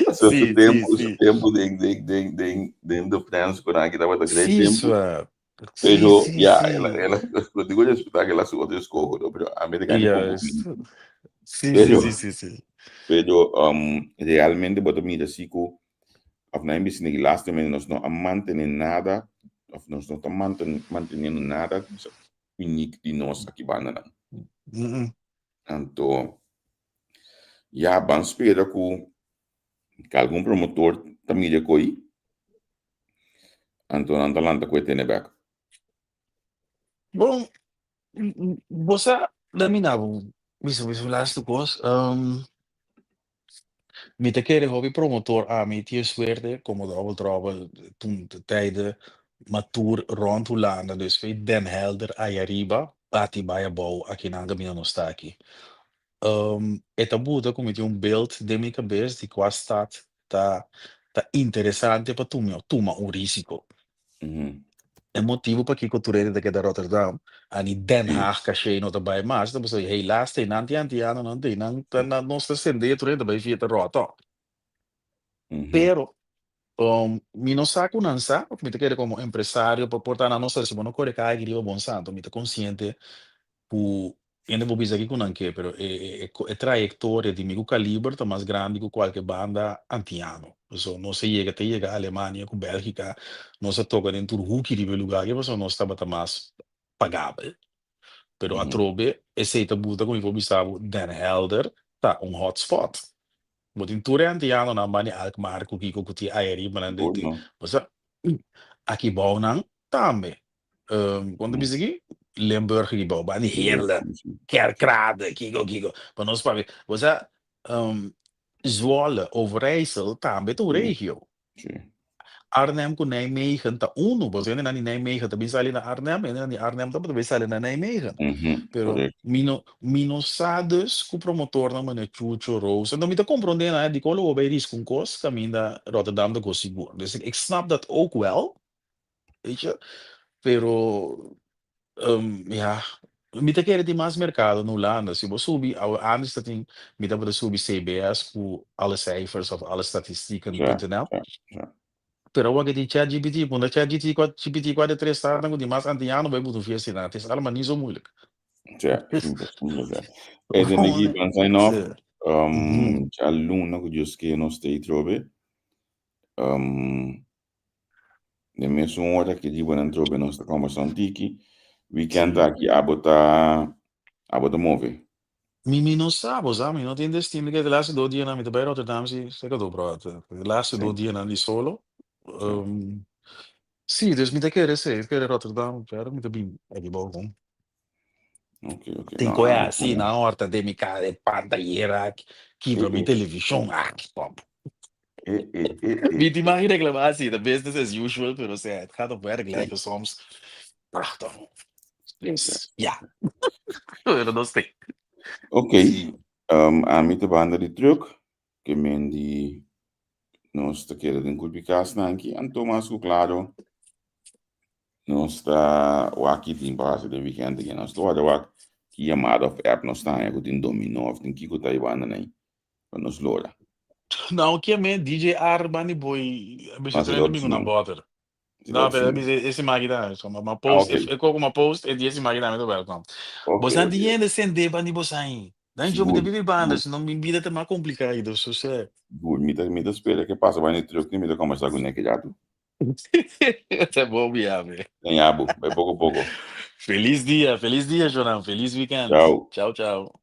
Paso su tempu, su tempu den, den, den, den, den de Frans ku nan aki tabata great Sí, tempu. swa. Sí, Pero sí, ya, sí. el a, el a, lo digo respetar que el a su otro escojo, no, pero a mí te gana como Juist. Sí, sí, Pero, sí, sí, sí. pero realmente bo ta mira si ku of na bisa niki lastimamente nos no a mantene nada of nos no ta manten, manteniendo nada uniek di nos aki bandanan. Anto, ya, ban spera ku ku algun promotor ta mira koi, anto nan ta lanta ku e tene bek. Bon, bo sa, la mi na bo bisa bisa un laatste kos. Mi ta kere hopi promotor ami tin e suerte komo Double Trouble toen de tijden ma tur rond Hulanda, dus fei Den Helder ayariba bati bai abou akinan kaminda nos ta aki. E ta buta ku mi tin un beeld den mi kabes di kua stad ta ta interesante pa tuma tuma un risiko. E motibu pakiko tur hende ta keda Rotterdam, ani Den Haag kashe no ta bai mas, ta pasobra helaas te nan tin antianonan te nan ta nan nos ta sende tur hende ta bai via ta Rotterdam. Pero mi no sa ku nan sa, mi ta kere komo empresario pa por ta nan no sa si bo no kore kai aki riba bon santo, mi ta konsiente ku hende por bisa kiko nan ke, pero e e e trayektoria di mi ku Kaliber ta mas grandi ku kualke banda antiano. Pasobra nos a yega te yega Alemania ku Bèlgika, nos a toka den tur huki riba e lugá aki pasobra nos tabata mas pagabel. Pero atrobe esei ta buta ku mi por bisa bo Den Helder ta un hotspot. Bo tin tur e antianonan banda di Alkmaar ku kiko ku tin aya riba nan den tin. Pasobra aki bou nan tambe. Kon ta bisa aki? Limburg aki bou, banda di Heerlen, Kerkrade, kiko kiko. Pa nos papia. Bo sa Zwolle, Overijssel tambe ta un regio. Arnhem ku Nijmegen ta unu, pasobra hendenan di Nijmegen ta bin sali na Arnhem, hendenan di Arnhem ta bin sali na Nijmegen. Pero mi no mi no sa dus ku promotornan manera Chucho, Roos, anto mi ta komprondé nan dikon lo bo bai riska un kos kaminda Rotterdam ta kos sigur. Dus ik snap dat ook wel, weet je, pero ya, mi ta kere tin mas merkado na Hulanda. Si bo subi, awe antes ta tin, mi tabata subi CBS ku alle cijfers of alle statistieken punt nl. Pero awor ke tin ChatGPT, punda ChatGPT kua GPT kua de tres stadnan ku tin mas antiano bai buta un fiesta einan. Het is allemaal niet zo moeilijk. Ja, simpel, simpel, ja. Hey, den aki ban sign off. Djaluna ku Dios ke nos ta ei trobe. Den mesun ora ki riba nan trobe nos ta kombersá un tiki. Weekend aki abo ta abo ta move. Mi mi no sa, bo sa, mi no tin destino ke de laatste dos dianan mi ta bai Rotterdam si, seka do bro, de laatste dos dianan di solo. Sí, dus mi ta kere sí, mi kere Rotterdam, pero mi ta bin aki bou kon. Ok, ok. Tin No, koe ami así, ami. nan horta den mi kara de pantayera, kibra mi televishon, ah, stop. Mi tin mag reclama así, ta business as usual, pero osea, het gaat om werk, lijkt soms. Prachtig. Dus, ja. Pero nos tin. Ok, Sí. Ami ta banda di truck, ke men di nos ta keda den kulpi kasnan aki, anto mas ku klaro nos ta wak ki tin pa hasi den weekend aki. Nos ta wak wak ki yamada of app nos ta haña ku tin dominó of tin kiko ta e banda nan pa nos lora. Nou, ke men DJ Arban di boy, bisa Mas trae otro mi ku nan siman. boter. Si No, otro pero siman. bisa ese makina, so ma Ah, post, ok. e koko ma post, e di ese makina mi ta welcome. Ok, Bosan ok. di hende sende ban di bosan aí. Dan jo mi ta Sigur, bibi banda, sigur. sino mi bida ta mas kompliká aí, dus so sé. Sigur. Mi ta spera ke pasa bai na e truck ni mi ta kombersá ku Nicky djatu. Ta bon bia, be. Den yabu, bai poko poko. Feliz dia, feliz dia, Jonan. Feliz weekend. Chao. Ciao, ciao.